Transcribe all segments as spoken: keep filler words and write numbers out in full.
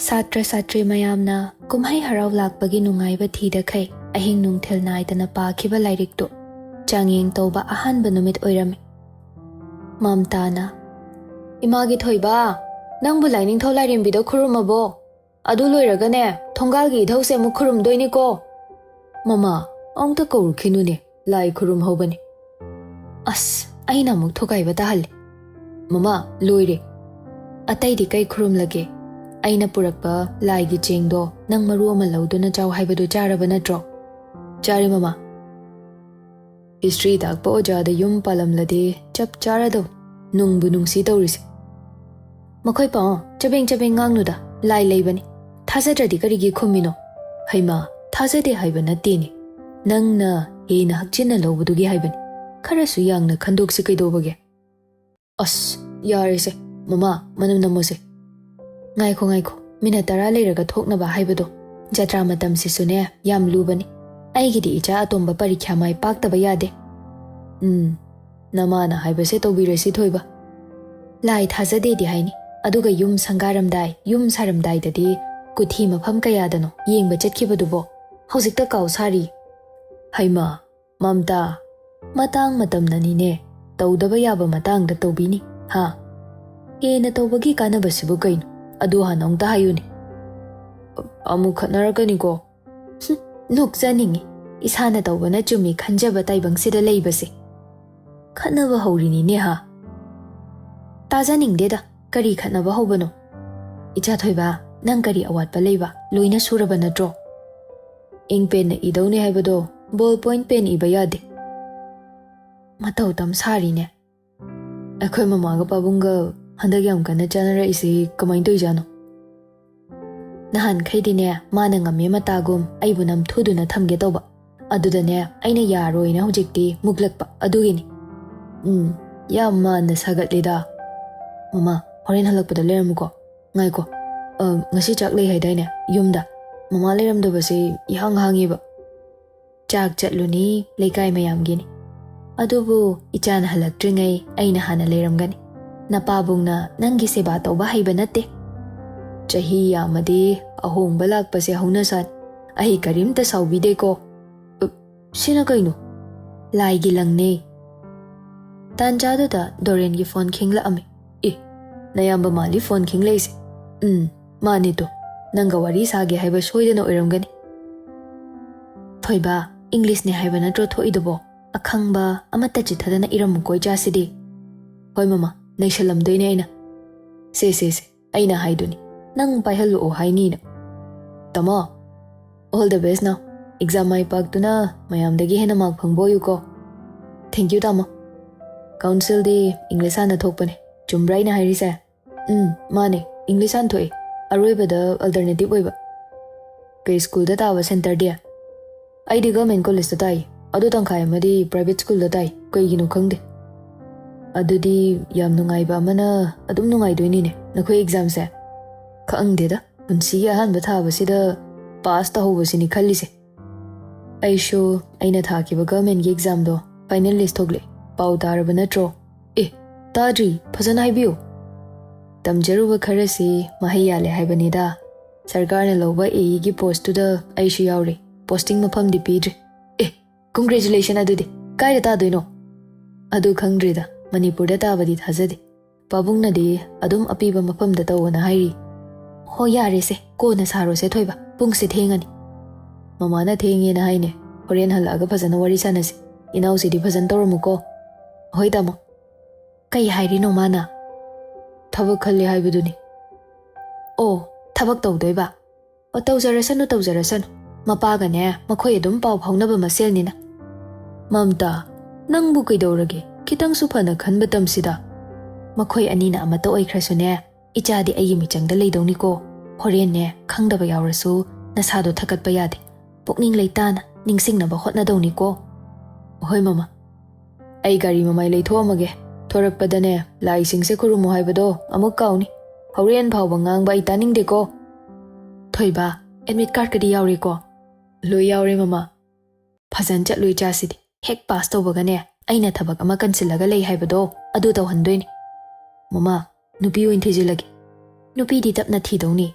ꯁꯥꯇ꯭ꯔ ꯁꯥꯇ꯭ꯔꯤ ꯃꯌꯥꯝꯅ ꯀꯨꯝꯍꯩ ꯍꯔꯥꯎ ꯂꯥꯛꯄꯒꯤ ꯅꯨꯡꯉꯥꯏꯕ ꯊꯤꯗꯈꯩ ꯑꯍꯤꯡ ꯅꯨꯡꯊꯤꯜ ꯅꯥꯏꯗꯅ ꯄꯥꯈꯤꯕ ꯂꯥꯏꯔꯤꯛꯇꯨ ꯆꯥꯡꯌꯦꯡ ꯇꯧꯕ ꯑꯍꯥꯟꯕ ꯅꯨꯃꯤꯠ ꯑꯣꯏꯔꯝꯃꯤ꯫ ꯃꯝꯇꯥꯅ, "ꯏꯃꯥꯒꯤ ꯊꯣꯏꯕ, ꯅꯪꯕꯨ ꯂꯥꯏꯅꯤꯡꯊꯧ ꯂꯥꯏꯔꯦꯝꯕꯤꯗ ꯈꯨꯔꯨꯝꯃꯕꯣ? ꯑꯗꯨ ꯂꯣꯏꯔꯒꯅꯦ, ꯊꯣꯡꯒꯥꯜꯒꯤ ꯏꯙꯧꯁꯦ ꯑꯃꯨꯛ ꯈꯨꯔꯨꯝꯗꯣꯏꯅꯤꯀꯣ꯫" "ꯃꯃꯥ, ꯑꯃꯨꯛꯇ ꯀꯧꯔꯨꯈꯤꯅꯨꯅꯦ, ꯂꯥꯏ ꯈꯨꯔꯨꯝꯍꯧꯕꯅꯤ꯫" ꯑꯁ, ꯑꯩꯅ ꯑꯃꯨꯛ ꯊꯨꯒꯥꯏꯕ ꯇꯥꯍꯜꯂꯦ꯫ "ꯃꯃꯥ, ꯂꯣꯏꯔꯦ꯫ ꯑꯇꯩꯗꯤ ꯀꯩ ꯈꯨꯔꯨꯝꯂꯒꯦ? ꯑꯩꯅ ꯄꯨꯔꯛꯄ ꯂꯥꯏꯒꯤ ꯆꯦꯡꯗꯣ ꯅꯪ ꯃꯔꯨ ꯑꯃ ꯂꯧꯗꯨꯅ ꯆꯥꯎ ꯍꯥꯏꯕꯗꯨ ꯆꯥꯔꯕ ꯅꯠꯇ꯭ꯔꯣ?" "ꯆꯥꯔꯦ, ꯃꯃꯥ꯫" "ꯍꯤꯁꯇ꯭ꯔꯤ ꯇꯥꯛꯄ ꯑꯣꯖꯥꯗ ꯌꯨꯝ ꯄꯥꯜꯂꯝꯂꯗꯤ ꯆꯞ ꯆꯥꯔꯗꯧ꯫ ꯅꯨꯡꯕꯨ ꯅꯨꯡꯁꯤ ꯇꯧꯔꯤꯁꯦ꯫" "ꯃꯈꯣꯏ ꯄꯥꯎ ꯆꯕꯦꯡ ꯆꯕꯦꯡ ꯉꯥꯡꯅꯨꯗ, ꯂꯥꯏ ꯂꯩꯕꯅꯤ꯫ ꯊꯥꯖꯗ꯭ꯔꯗꯤ ꯀꯔꯤꯒꯤ ꯈꯨꯝꯃꯤꯅꯣ?" "ꯍꯩꯃꯥ, ꯊꯥꯖꯗꯦ ꯍꯥꯏꯕ ꯅꯠꯇꯦꯅꯦ꯫ ꯅꯪꯅ ꯍꯦꯟꯅ ꯍꯛꯆꯤꯟꯅ ꯂꯧꯕꯗꯨꯒꯤ ꯍꯥꯏꯕꯅꯤ꯫ ꯈꯔꯁꯨ ꯌꯥꯡꯅ ꯈꯟꯗꯣꯛꯁꯤ ꯀꯩꯗꯧꯕꯒꯦ?" "ꯑꯁ, ꯌꯥꯔꯦꯁꯦ꯫ ꯃꯃꯥ, ꯃꯅꯝ ꯅꯝꯃꯣꯁꯦ꯫" "ꯉꯥꯏꯈꯣ, ꯉꯥꯏꯈꯣ꯫ ꯃꯤꯅꯠ ꯇꯔꯥ ꯂꯩꯔꯒ ꯊꯣꯛꯅꯕ ꯍꯥꯏꯕꯗꯣ꯫ ꯖꯇ꯭ꯔꯥ ꯃꯇꯝꯁꯤꯁꯨꯅꯦ, ꯌꯥꯝ ꯂꯨꯕꯅꯤ꯫ ꯑꯩꯒꯤꯗꯤ ꯏꯆꯥ ꯑꯇꯣꯝꯕ ꯄꯔꯤꯈ꯭ꯌꯥ ꯃꯥꯏ ꯄꯥꯛꯇꯕ ꯌꯥꯗꯦ꯫" "ꯎꯝ, ꯅꯃꯥꯅ ꯍꯥꯏꯕꯁꯦ ꯇꯧꯕꯤꯔꯁꯤ, ꯊꯣꯏꯕ꯫" "ꯂꯥꯏ ꯊꯥꯖꯗꯦꯗꯤ ꯍꯥꯏꯅꯤ, ꯑꯗꯨꯒ ꯌꯨꯝ ꯁꯪꯒꯥꯔꯝꯗꯥꯏ, ꯌꯨꯝ ꯁꯥꯔꯝꯗꯥꯏꯗꯗꯤ ꯀꯨꯊꯤ ꯃꯐꯝ ꯀꯌꯥꯗꯅꯣ ꯌꯦꯡꯕ ꯆꯠꯈꯤꯕꯗꯨꯕꯣ? ꯍꯧꯖꯤꯛꯇ ꯀꯥꯎ ꯁꯥꯔꯤ꯫" "ꯍꯩꯃꯥ, ꯃꯝꯇꯥ, ꯃꯇꯥꯡ ꯃꯇꯝꯅꯅꯤꯅꯦ, ꯇꯧꯗꯕ ꯌꯥꯕ ꯃꯇꯥꯡꯗ ꯇꯧꯕꯤꯅꯤ, ꯍꯥ? ꯍꯦꯟꯅ ꯇꯧꯕꯒꯤ ꯀꯥꯟꯅꯕꯁꯤꯕꯨ ꯀꯩꯅꯣ? ꯑꯗꯨ ꯍꯥꯟꯅ ꯑꯃꯨꯛꯇ ꯍꯥꯏꯌꯨꯅꯦ꯫" "ꯑꯃꯨꯛ ꯈꯠꯅꯔꯛꯀꯅꯤꯀꯣ꯫" "ꯍꯨꯝ, ꯅꯣꯛꯆꯅꯤꯡꯉꯤ, ꯏꯁꯥꯅ ꯇꯧꯕꯅ ꯆꯨꯝꯃꯤ ꯈꯟꯖꯕ ꯇꯥꯏꯕꯪꯁꯤꯗ ꯂꯩꯕꯁꯦ꯫" "ꯈꯠꯅꯕ ꯍꯧꯔꯤꯅꯤꯅꯦ, ꯍꯥ?" "ꯇꯥꯖꯅꯤꯡꯗꯦꯗ, ꯀꯔꯤ ꯈꯠꯅꯕ ꯍꯧꯕꯅꯣ?" "ꯏꯆꯥ ꯊꯣꯏꯕ, ꯅꯪ ꯀꯔꯤ ꯑꯋꯥꯠꯄ ꯂꯩꯕ? ꯂꯣꯏꯅ ꯁꯨꯔꯕ ꯅꯠꯇ꯭ꯔꯣ?" "ꯏꯪ ꯄꯦꯟꯅ ꯏꯗꯧꯅꯦ ꯍꯥꯏꯕꯗꯣ ꯕꯣꯜ ꯄꯣꯏꯟ ꯄꯦꯟ ꯏꯕ ꯌꯥꯗꯦ꯫" "ꯃꯇꯧ ꯇꯝ ꯁꯥꯔꯤꯅꯦ꯫" "ꯑꯩꯈꯣꯏ ꯃꯃꯥꯒ ꯄꯥꯕꯨꯡꯒ ꯍꯟꯗꯛ ꯌꯥꯝ ꯀꯟꯅ ꯆꯥꯟꯅꯔꯛꯏꯁꯤ ꯀꯃꯥꯏꯅ ꯇꯧꯔꯤꯖꯥꯠꯅꯣ?" "ꯅꯍꯥꯟꯈꯩꯗꯤꯅꯦ, ꯃꯥꯅ ꯉꯝꯃꯦ ꯃꯇꯥꯒꯨꯝ ꯑꯩꯕꯨ ꯅꯝꯊꯨꯗꯨꯅ ꯊꯝꯒꯦ ꯇꯧꯕ꯫ ꯑꯗꯨꯗꯅꯦ, ꯑꯩꯅ ꯌꯥꯔꯣꯏꯅ ꯍꯧꯖꯤꯛꯇꯤ ꯃꯨꯛꯂꯛꯄ ꯑꯗꯨꯒꯤꯅꯤ꯫" "ꯎꯝ, ꯌꯥꯝ ꯃꯥꯟꯅ ꯁꯥꯒꯠꯂꯤꯗ꯫" "ꯃꯃꯥ, ꯍꯣꯔꯦꯟ ꯍꯜꯂꯛꯄꯗ ꯂꯩꯔꯝꯃꯨꯀꯣ꯫" "ꯉꯥꯏꯈꯣ, ꯑ, ꯉꯁꯤ ꯆꯥꯛ ꯂꯩ ꯍꯥꯏꯗꯥꯏꯅꯦ ꯌꯨꯝꯗ? ꯃꯃꯥ ꯂꯩꯔꯝꯗꯕꯁꯦ ꯏꯍꯥꯡ ꯍꯥꯡꯉꯦꯕ꯫" "ꯆꯥꯛ ꯆꯠꯂꯨꯅꯤ, ꯂꯩꯀꯥꯏ ꯃꯌꯥꯝꯒꯤꯅꯤ꯫ ꯑꯗꯨꯕꯨ ꯏꯆꯥꯅ ꯍꯜꯂꯛꯇ꯭ꯔꯤꯉꯩ ꯑꯩꯅ ꯍꯥꯟꯅ ꯂꯩꯔꯝꯒꯅꯤ꯫ ꯅꯄꯥꯕꯨꯡꯅ ꯅꯪꯒꯤ ꯁꯦꯕꯥ ꯇꯧꯕ ꯍꯩꯕ ꯅꯠꯇꯦ꯫" ꯆꯍꯤ ꯌꯥꯝꯃꯗꯤ ꯑꯍꯣꯡꯕ ꯂꯥꯛꯄꯁꯦ ꯍꯧꯅꯁꯥꯅꯤ꯫ ꯑꯩ ꯀꯔꯤꯝꯇ ꯁꯥꯎꯕꯤꯗꯦꯀꯣ꯫ "ꯑ, ꯁꯤꯅ ꯀꯩꯅꯣ?" "ꯂꯥꯏꯒꯤ ꯂꯪꯅꯦ꯫" ꯇꯥꯟꯖꯥꯗꯨꯗ ꯗꯣꯔꯦꯟꯒꯤ ꯐꯣꯟ ꯈꯤꯡꯂꯛꯑꯝꯃꯤ꯫ "ꯑꯦ, ꯅꯌꯥꯝꯕ ꯃꯥꯜꯂꯤ ꯐꯣꯟ ꯈꯤꯡꯂꯛꯏꯁꯦ꯫ ꯎꯝ, ꯃꯥꯅꯦ ꯇꯣ, ꯅꯪꯒ ꯋꯥꯔꯤ ꯁꯥꯒꯦ ꯍꯥꯏꯕ ꯁꯣꯏꯗꯅ ꯑꯣꯏꯔꯝꯒꯅꯤ꯫" "ꯊꯣꯏꯕ, ꯏꯪꯂꯤꯁꯅꯦ ꯍꯥꯏꯕ ꯅꯠꯇ꯭ꯔꯣ ꯊꯣꯛꯏꯗꯨꯕꯣ? ꯑꯈꯪꯕ ꯑꯃꯠꯇ ꯆꯤꯠꯊꯗꯅ ꯏꯔꯝꯃꯨꯀꯣ ꯏꯆꯥꯁꯤꯗꯤ꯫" "ꯍꯣꯏ ꯃꯃꯥ, ꯅꯩꯁꯜꯂꯝꯗꯣꯏꯅꯦ ꯑꯩꯅ꯫" "ꯁꯦ, ꯁꯦ, ꯁꯦ, ꯑꯩꯅ ꯍꯥꯏꯗꯨꯅꯤ, ꯅꯪ ꯄꯥꯏꯍꯜꯂꯛꯑꯣ ꯍꯥꯏꯅꯤꯅ꯫" "ꯇꯥꯃꯣ, all the best now. Exam ꯃꯥꯏ ꯄꯥꯛꯇꯨꯅ ꯃꯌꯥꯝꯗꯒꯤ ꯍꯦꯟꯅ mark ꯐꯪꯕ ꯑꯣꯏꯌꯨꯀꯣ꯫" "Thank you ꯇꯥꯃꯣ꯫ Councilꯗꯤ English ꯍꯥꯟꯅ ꯊꯣꯛꯄꯅꯦ, ꯆꯨꯝꯕ꯭ꯔꯥ ꯑꯩꯅ ꯍꯥꯏꯔꯤꯁꯦ?" "ꯎꯝ, ꯃꯥꯅꯦ, English ꯍꯥꯟꯅ ꯊꯣꯛꯑꯦ, ꯑꯔꯣꯏꯕꯗ alternative ꯑꯣꯏꯕ꯫" "ꯀꯩ schoolꯗ ꯇꯥꯕ centreꯗꯤ?" "ꯑꯩꯗꯤ government collegeꯇ ꯇꯥꯏ, ꯑꯗꯣ ꯇꯪꯈꯥꯏ ꯑꯃꯗꯤ private schoolꯗ ꯇꯥꯏ, ꯀꯩꯒꯤꯅꯣ ꯈꯪꯗꯦ꯫" "ꯑꯗꯨꯗꯤ ꯌꯥꯝ ꯅꯨꯡꯉꯥꯏꯕ ꯑꯃꯅ ꯑꯗꯨꯝ ꯅꯨꯡꯉꯥꯏꯗꯣꯏꯅꯤꯅꯦ ꯅꯈꯣꯏ examꯁꯦ꯫" "ꯈꯪꯗꯦꯗ, ꯄꯨꯟꯁꯤꯒꯤ ꯑꯍꯥꯟꯕ ꯊꯥꯕꯁꯤꯗ pass ꯇꯧꯍꯧꯕꯁꯤꯅꯤ ꯈꯜꯂꯤꯁꯦ꯫" "ꯑꯩꯁꯨ ꯑꯩꯅ ꯊꯥꯈꯤꯕ governmentꯀꯤ examꯗꯣ final list ꯊꯣꯛꯂꯛꯑꯦ, ꯄꯥꯎ ꯇꯥꯔꯕ ꯅꯠꯇ꯭ꯔꯣ?" "ꯑꯦ, ꯇꯥꯗ꯭ꯔꯤ, ꯐꯖꯅ ꯍꯥꯏꯕꯤꯌꯨ꯫" "ꯇꯝꯖꯔꯨꯕ ꯈꯔꯁꯤ ꯃꯍꯩ ꯌꯥꯜꯂꯦ ꯍꯥꯏꯕꯅꯤꯗ꯫ ꯁꯔꯀꯥꯔꯅ ꯂꯧꯕ AEꯒꯤ postꯇꯨꯗ ꯑꯩꯁꯨ ꯌꯥꯎꯔꯦ, posting ꯃꯐꯝꯗꯤ ꯄꯤꯗ꯭ꯔꯤ꯫" "ꯑꯦ, congratulation ꯑꯗꯨꯗꯤ꯫ ꯀꯥꯏꯗ ꯇꯥꯗꯣꯏꯅꯣ?" "ꯑꯗꯨ ꯈꯪꯗ꯭ꯔꯤꯗ, ꯃꯅꯤꯄꯨꯔꯗ ꯇꯥꯕꯗꯤ ꯊꯥꯖꯗꯦ꯫ ꯄꯥꯕꯨꯡꯅꯗꯤ ꯑꯗꯨꯝ ꯑꯄꯤꯕ ꯃꯐꯝꯗ ꯇꯧꯑꯣꯅ ꯍꯥꯏꯔꯤ꯫" "ꯍꯣ, ꯌꯥꯔꯦꯁꯦ, ꯀꯣꯟꯅ ꯁꯥꯔꯣꯁꯦ ꯊꯣꯏꯕ, ꯄꯨꯡꯁꯦ ꯊꯦꯡꯉꯅꯤ꯫" "ꯃꯃꯥꯅ ꯊꯦꯡꯉꯦꯅ ꯍꯥꯏꯅꯦ, ꯍꯣꯔꯦꯟ ꯍꯜꯂꯛꯑꯒ ꯐꯖꯅ ꯋꯥꯔꯤ ꯁꯥꯟꯅꯁꯤ꯫ ꯏꯅꯥꯎꯁꯤꯗꯤ ꯐꯖꯅ ꯇꯧꯔꯝꯃꯨꯀꯣ꯫" "ꯍꯣꯏ ꯇꯥꯃꯣ꯫" "ꯀꯩ ꯍꯥꯏꯔꯤꯅꯣ ꯃꯥꯅ?" "ꯊꯕꯛ ꯈꯜꯂꯦ ꯍꯥꯏꯕꯗꯨꯅꯤ꯫" "ꯑꯣ, ꯊꯕꯛ ꯇꯧꯗꯣꯏꯕ? ꯑꯣ, ꯇꯧꯖꯔꯁꯅꯨ, ꯇꯧꯖꯔꯁꯅꯨ꯫ ꯃꯄꯥꯒꯅꯦ ꯃꯈꯣꯏ ꯑꯗꯨꯝ ꯄꯥꯎ ꯐꯥꯎꯅꯕ ꯃꯁꯦꯜꯅꯤꯅ꯫" "ꯃꯝꯇꯥ, ꯅꯪꯕꯨ ꯀꯩꯗꯧꯔꯒꯦ? ꯈꯤꯇꯪꯁꯨ ꯐꯅ ꯈꯟꯕ ꯇꯝꯁꯤꯗ꯫" "ꯃꯈꯣꯏ ꯑꯅꯤꯅ ꯑꯃꯠꯇ ꯑꯣꯏꯈ꯭ꯔꯁꯨꯅꯦ, ꯏꯆꯥꯗꯤ ꯑꯩꯒꯤ ꯃꯤꯆꯪꯗ ꯂꯩꯗꯧꯅꯤꯀꯣ꯫ ꯍꯣꯔꯦꯟꯅꯦ ꯈꯪꯗꯕ ꯌꯥꯎꯔꯁꯨ ꯅꯁꯥꯗꯣ ꯊꯛꯀꯠꯄ ꯌꯥꯗꯦ꯫ ꯄꯨꯛꯅꯤꯡ ꯂꯩꯇꯥꯅ ꯅꯤꯡꯁꯤꯡꯅꯕ ꯍꯣꯠꯅꯗꯧꯅꯤꯀꯣ꯫" "ꯍꯣꯏ ꯃꯃꯥ꯫ ꯑꯩ ꯒꯥꯔꯤ ꯃꯃꯥꯏ ꯂꯩꯊꯣꯛꯑꯝꯃꯒꯦ꯫ ꯊꯣꯔꯛꯄꯗꯅꯦ ꯂꯥꯏꯁꯤꯡꯁꯦ ꯈꯨꯔꯨꯝꯃꯨ ꯍꯥꯏꯕꯗꯣ ꯑꯃꯨꯛ ꯀꯥꯎꯅꯤ꯫ ꯍꯣꯔꯦꯟ ꯐꯥꯎꯕ ꯉꯥꯡꯕ ꯑꯩ ꯇꯥꯅꯤꯡꯗꯦꯀꯣ꯫" "ꯊꯣꯏꯕ, admit cardꯀꯗꯤ ꯌꯥꯎꯔꯦꯀꯣ?" "ꯂꯣꯏ ꯌꯥꯎꯔꯦ ꯃꯃꯥ꯫" "ꯐꯖꯅ ꯆꯠꯂꯨ ꯏꯆꯥꯁꯤꯗꯤ꯫ ꯍꯦꯛ pass ꯇꯧꯕꯒꯅꯦ ꯑꯩꯅ ꯊꯕꯛ ꯑꯃ ꯀꯟꯁꯤꯜꯂꯒ ꯂꯩ ꯍꯥꯏꯕꯗꯣ ꯑꯗꯨ ꯇꯧꯍꯟꯗꯣꯏꯅꯤ꯫ ꯃꯃꯥ, ꯅꯨꯄꯤ ꯑꯣꯏꯅ ꯊꯤꯖꯤꯜꯂꯒꯦ꯫" ꯅꯨꯄꯤꯗꯤ ꯇꯞꯅ ꯊꯤꯗꯧꯅꯤ꯫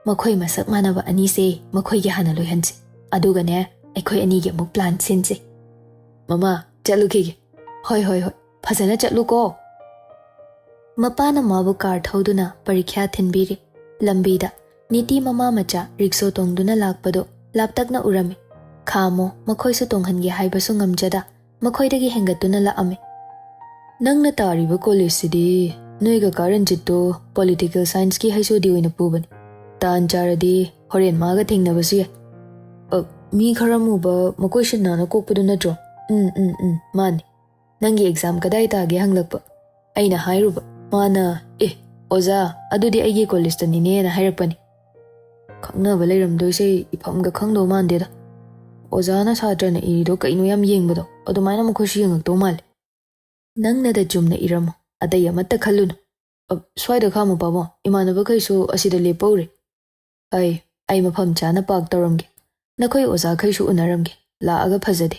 ꯃꯈꯣꯏ ꯃꯁꯛ ꯃꯥꯟꯅꯕ ꯑꯅꯤꯁꯦ ꯃꯈꯣꯏꯒꯤ ꯍꯥꯟꯅ ꯂꯣꯏꯍꯟꯁꯤ꯫ ꯑꯗꯨꯒꯅꯦ, ꯑꯩꯈꯣꯏ ꯑꯅꯤꯒꯤ ꯑꯃꯨꯛ ꯄ꯭ꯂꯥꯟ ꯁꯤꯟꯁꯤ꯫ ꯃꯃꯥ, ꯆꯠꯂꯨꯈꯤꯒꯦ꯫ ꯍꯣꯏ, ꯍꯣꯏ, ꯍꯣꯏ꯫ ꯐꯖꯅ ꯆꯠꯂꯨꯀꯣ꯫ ꯃꯄꯥꯅ ꯃꯥꯕꯨ ꯀꯥꯔ ꯊꯧꯗꯨꯅ ꯄꯔꯤꯈ꯭ꯌꯥ ꯊꯤꯟꯕꯤꯔꯤ꯫ ꯂꯝꯕꯤꯗ ꯅꯤꯇꯤ ꯃꯃꯥ ꯃꯆꯥ ꯔꯤꯛꯁꯣ ꯇꯣꯡꯗꯨꯅ ꯂꯥꯛꯄꯗꯨ ꯂꯥꯞꯇꯛꯅ ꯎꯔꯝꯃꯤ꯫ ꯈꯥꯝꯃꯣ, ꯃꯈꯣꯏꯁꯨ ꯇꯣꯡꯍꯟꯒꯦ ꯍꯥꯏꯕꯁꯨ ꯉꯝꯖꯗ ꯃꯈꯣꯏꯗꯒꯤ ꯍꯦꯟꯒꯠꯇꯨꯅ ꯂꯥꯛꯑꯝꯃꯤ꯫ ꯅꯪꯅ ꯇꯥꯔꯤꯕ ꯀꯣꯂꯦꯖꯁꯤꯗꯤ ꯅꯣꯏ ꯀꯀꯥ ꯔꯟꯖꯤꯠꯇꯣ ꯄꯣꯂꯤꯇꯤꯀꯦꯜ ꯁꯥꯏꯟꯁꯀꯤ ꯍꯩꯁ ꯑꯣ ꯗꯤ ꯑꯣꯏꯅ ꯄꯨꯕꯅꯤ꯫ ꯇꯥꯟ ꯆꯥꯔꯗꯤ ꯍꯣꯔꯦꯟ ꯃꯥꯒ ꯊꯦꯡꯅꯕꯁꯨ ꯌꯥꯏ꯫ ꯑ, ꯃꯤ ꯈꯔ ꯃꯨꯕ ꯃꯀꯣꯏ ꯁꯤꯟꯅꯥꯅ ꯀꯣꯛꯄꯗꯨ ꯅꯠꯇ꯭ꯔꯣ? ꯎꯝ, ꯎꯝ, ꯎꯝ, ꯃꯥꯅꯤ꯫ ꯅꯪꯒꯤ ꯑꯦꯛꯖꯥꯝ ꯀꯗꯥꯏ ꯇꯥꯒꯦ ꯍꯪꯂꯛꯄ꯫ ꯑꯩꯅ ꯍꯥꯏꯔꯨꯕ꯫ ꯃꯥꯅ, "ꯑꯦ, ꯑꯣꯖꯥ, ꯑꯗꯨꯗꯤ ꯑꯩꯒꯤ ꯀꯣꯂꯦꯖꯇꯅꯤꯅꯦꯅ" ꯍꯥꯏꯔꯛꯄꯅꯤ꯫ ꯈꯪꯅꯕ ꯂꯩꯔꯝꯗꯣꯏꯁꯦ ꯏꯐꯝꯒ ꯈꯪꯗꯧ ꯃꯥꯟꯗꯦꯗ꯫ ꯑꯣꯖꯥꯅ ꯁꯥꯇ꯭ꯔꯅ ꯏꯔꯤꯗꯣ ꯀꯩꯅꯣ ꯌꯥꯝ ꯌꯦꯡꯕꯗꯣ, ꯑꯗꯨꯃꯥꯏꯅ ꯃꯈꯣꯏꯁꯨ ꯌꯦꯡꯉꯛꯇꯧ ꯃꯥꯜꯂꯦ꯫ ꯅꯪꯅꯗ ꯆꯨꯝꯅ ꯏꯔꯝꯃꯣ, ꯑꯇꯩ ꯑꯃꯠꯇ ꯈꯜꯂꯨꯅꯨ꯫ ꯑ, ꯁ꯭ꯋꯥꯏꯗ ꯈꯥꯝꯃꯨ ꯄꯥꯕꯣ, ꯏꯃꯥꯟꯅꯕꯈꯩꯁꯨ ꯑꯁꯤꯗ ꯂꯦꯞꯄꯧꯔꯦ꯫ ꯑꯩ, ꯑꯩ ꯃꯐꯝ ꯆꯥꯅ ꯄꯥꯔꯛ ꯇꯧꯔꯝꯒꯦ꯫ ꯅꯈꯣꯏ ꯑꯣꯖꯥꯈꯩꯁꯨ ꯎꯅꯔꯝꯒꯦ꯫ ꯂꯥꯛꯑꯒ ꯐꯖꯗꯦ꯫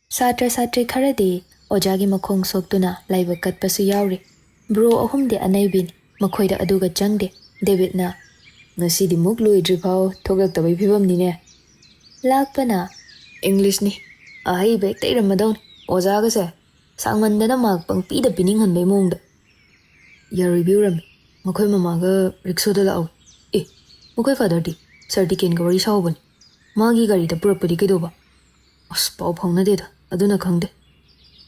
ꯁꯥꯇ꯭ꯔ ꯁꯥꯇ꯭ꯔꯤ ꯈꯔꯗꯤ ꯑꯣꯖꯥꯒꯤ ꯃꯈꯣꯡ ꯁꯣꯛꯇꯨꯅ ꯂꯥꯏꯕꯛ ꯀꯠꯄꯁꯨ ꯌꯥꯎꯔꯤ꯫ ꯕ꯭ꯔꯣ ꯑꯍꯨꯝꯗꯤ ꯑꯅꯩꯕꯤꯅꯤ, ꯃꯈꯣꯏꯗ ꯑꯗꯨꯒ ꯆꯪꯗꯦ꯫ ꯗꯦꯕꯤꯠꯅ, "ꯉꯁꯤꯗꯤ ꯃꯨꯛ ꯂꯣꯏꯗ꯭ꯔꯤꯐꯥꯎ ꯊꯣꯛꯂꯛꯇꯕꯩ ꯐꯤꯕꯝꯅꯤꯅꯦ"꯫ ꯂꯥꯛꯄꯅ, "ꯏꯪꯂꯤꯁꯅꯤ, ꯑꯍꯩꯕ ꯍꯦꯛꯇ ꯏꯔꯝꯃꯗꯧꯅꯤ꯫ ꯑꯣꯖꯥꯒꯁꯦ ꯁꯥꯡꯃꯟꯗꯅ ꯃꯥꯔꯛ ꯄꯪꯄꯤꯗ ꯄꯤꯅꯤꯡꯍꯟꯕꯩ ꯃꯑꯣꯡꯗ"꯫ ꯌꯥꯔꯣꯏꯕꯤ ꯎꯔꯝꯃꯤ꯫ ꯃꯈꯣꯏ ꯃꯃꯥꯒ ꯔꯤꯛꯁꯣꯗ ꯂꯥꯛꯍꯧꯏ꯫ ꯑꯦ, ꯃꯈꯣꯏ ꯐꯥꯗꯔꯗꯤ ꯁꯥꯔ ꯇꯤꯀꯦꯟꯒ ꯋꯥꯔꯤ ꯁꯥꯍꯧꯕꯅꯤ꯫ ꯃꯥꯒꯤ ꯒꯥꯔꯤꯗ ꯄꯨꯔꯛꯄꯗꯤ ꯀꯩꯗꯧꯕ? ꯑꯁ, ꯄꯥꯎ ꯐꯥꯎꯅꯗꯦꯗ, ꯑꯗꯨꯅ ꯈꯪꯗꯦ꯫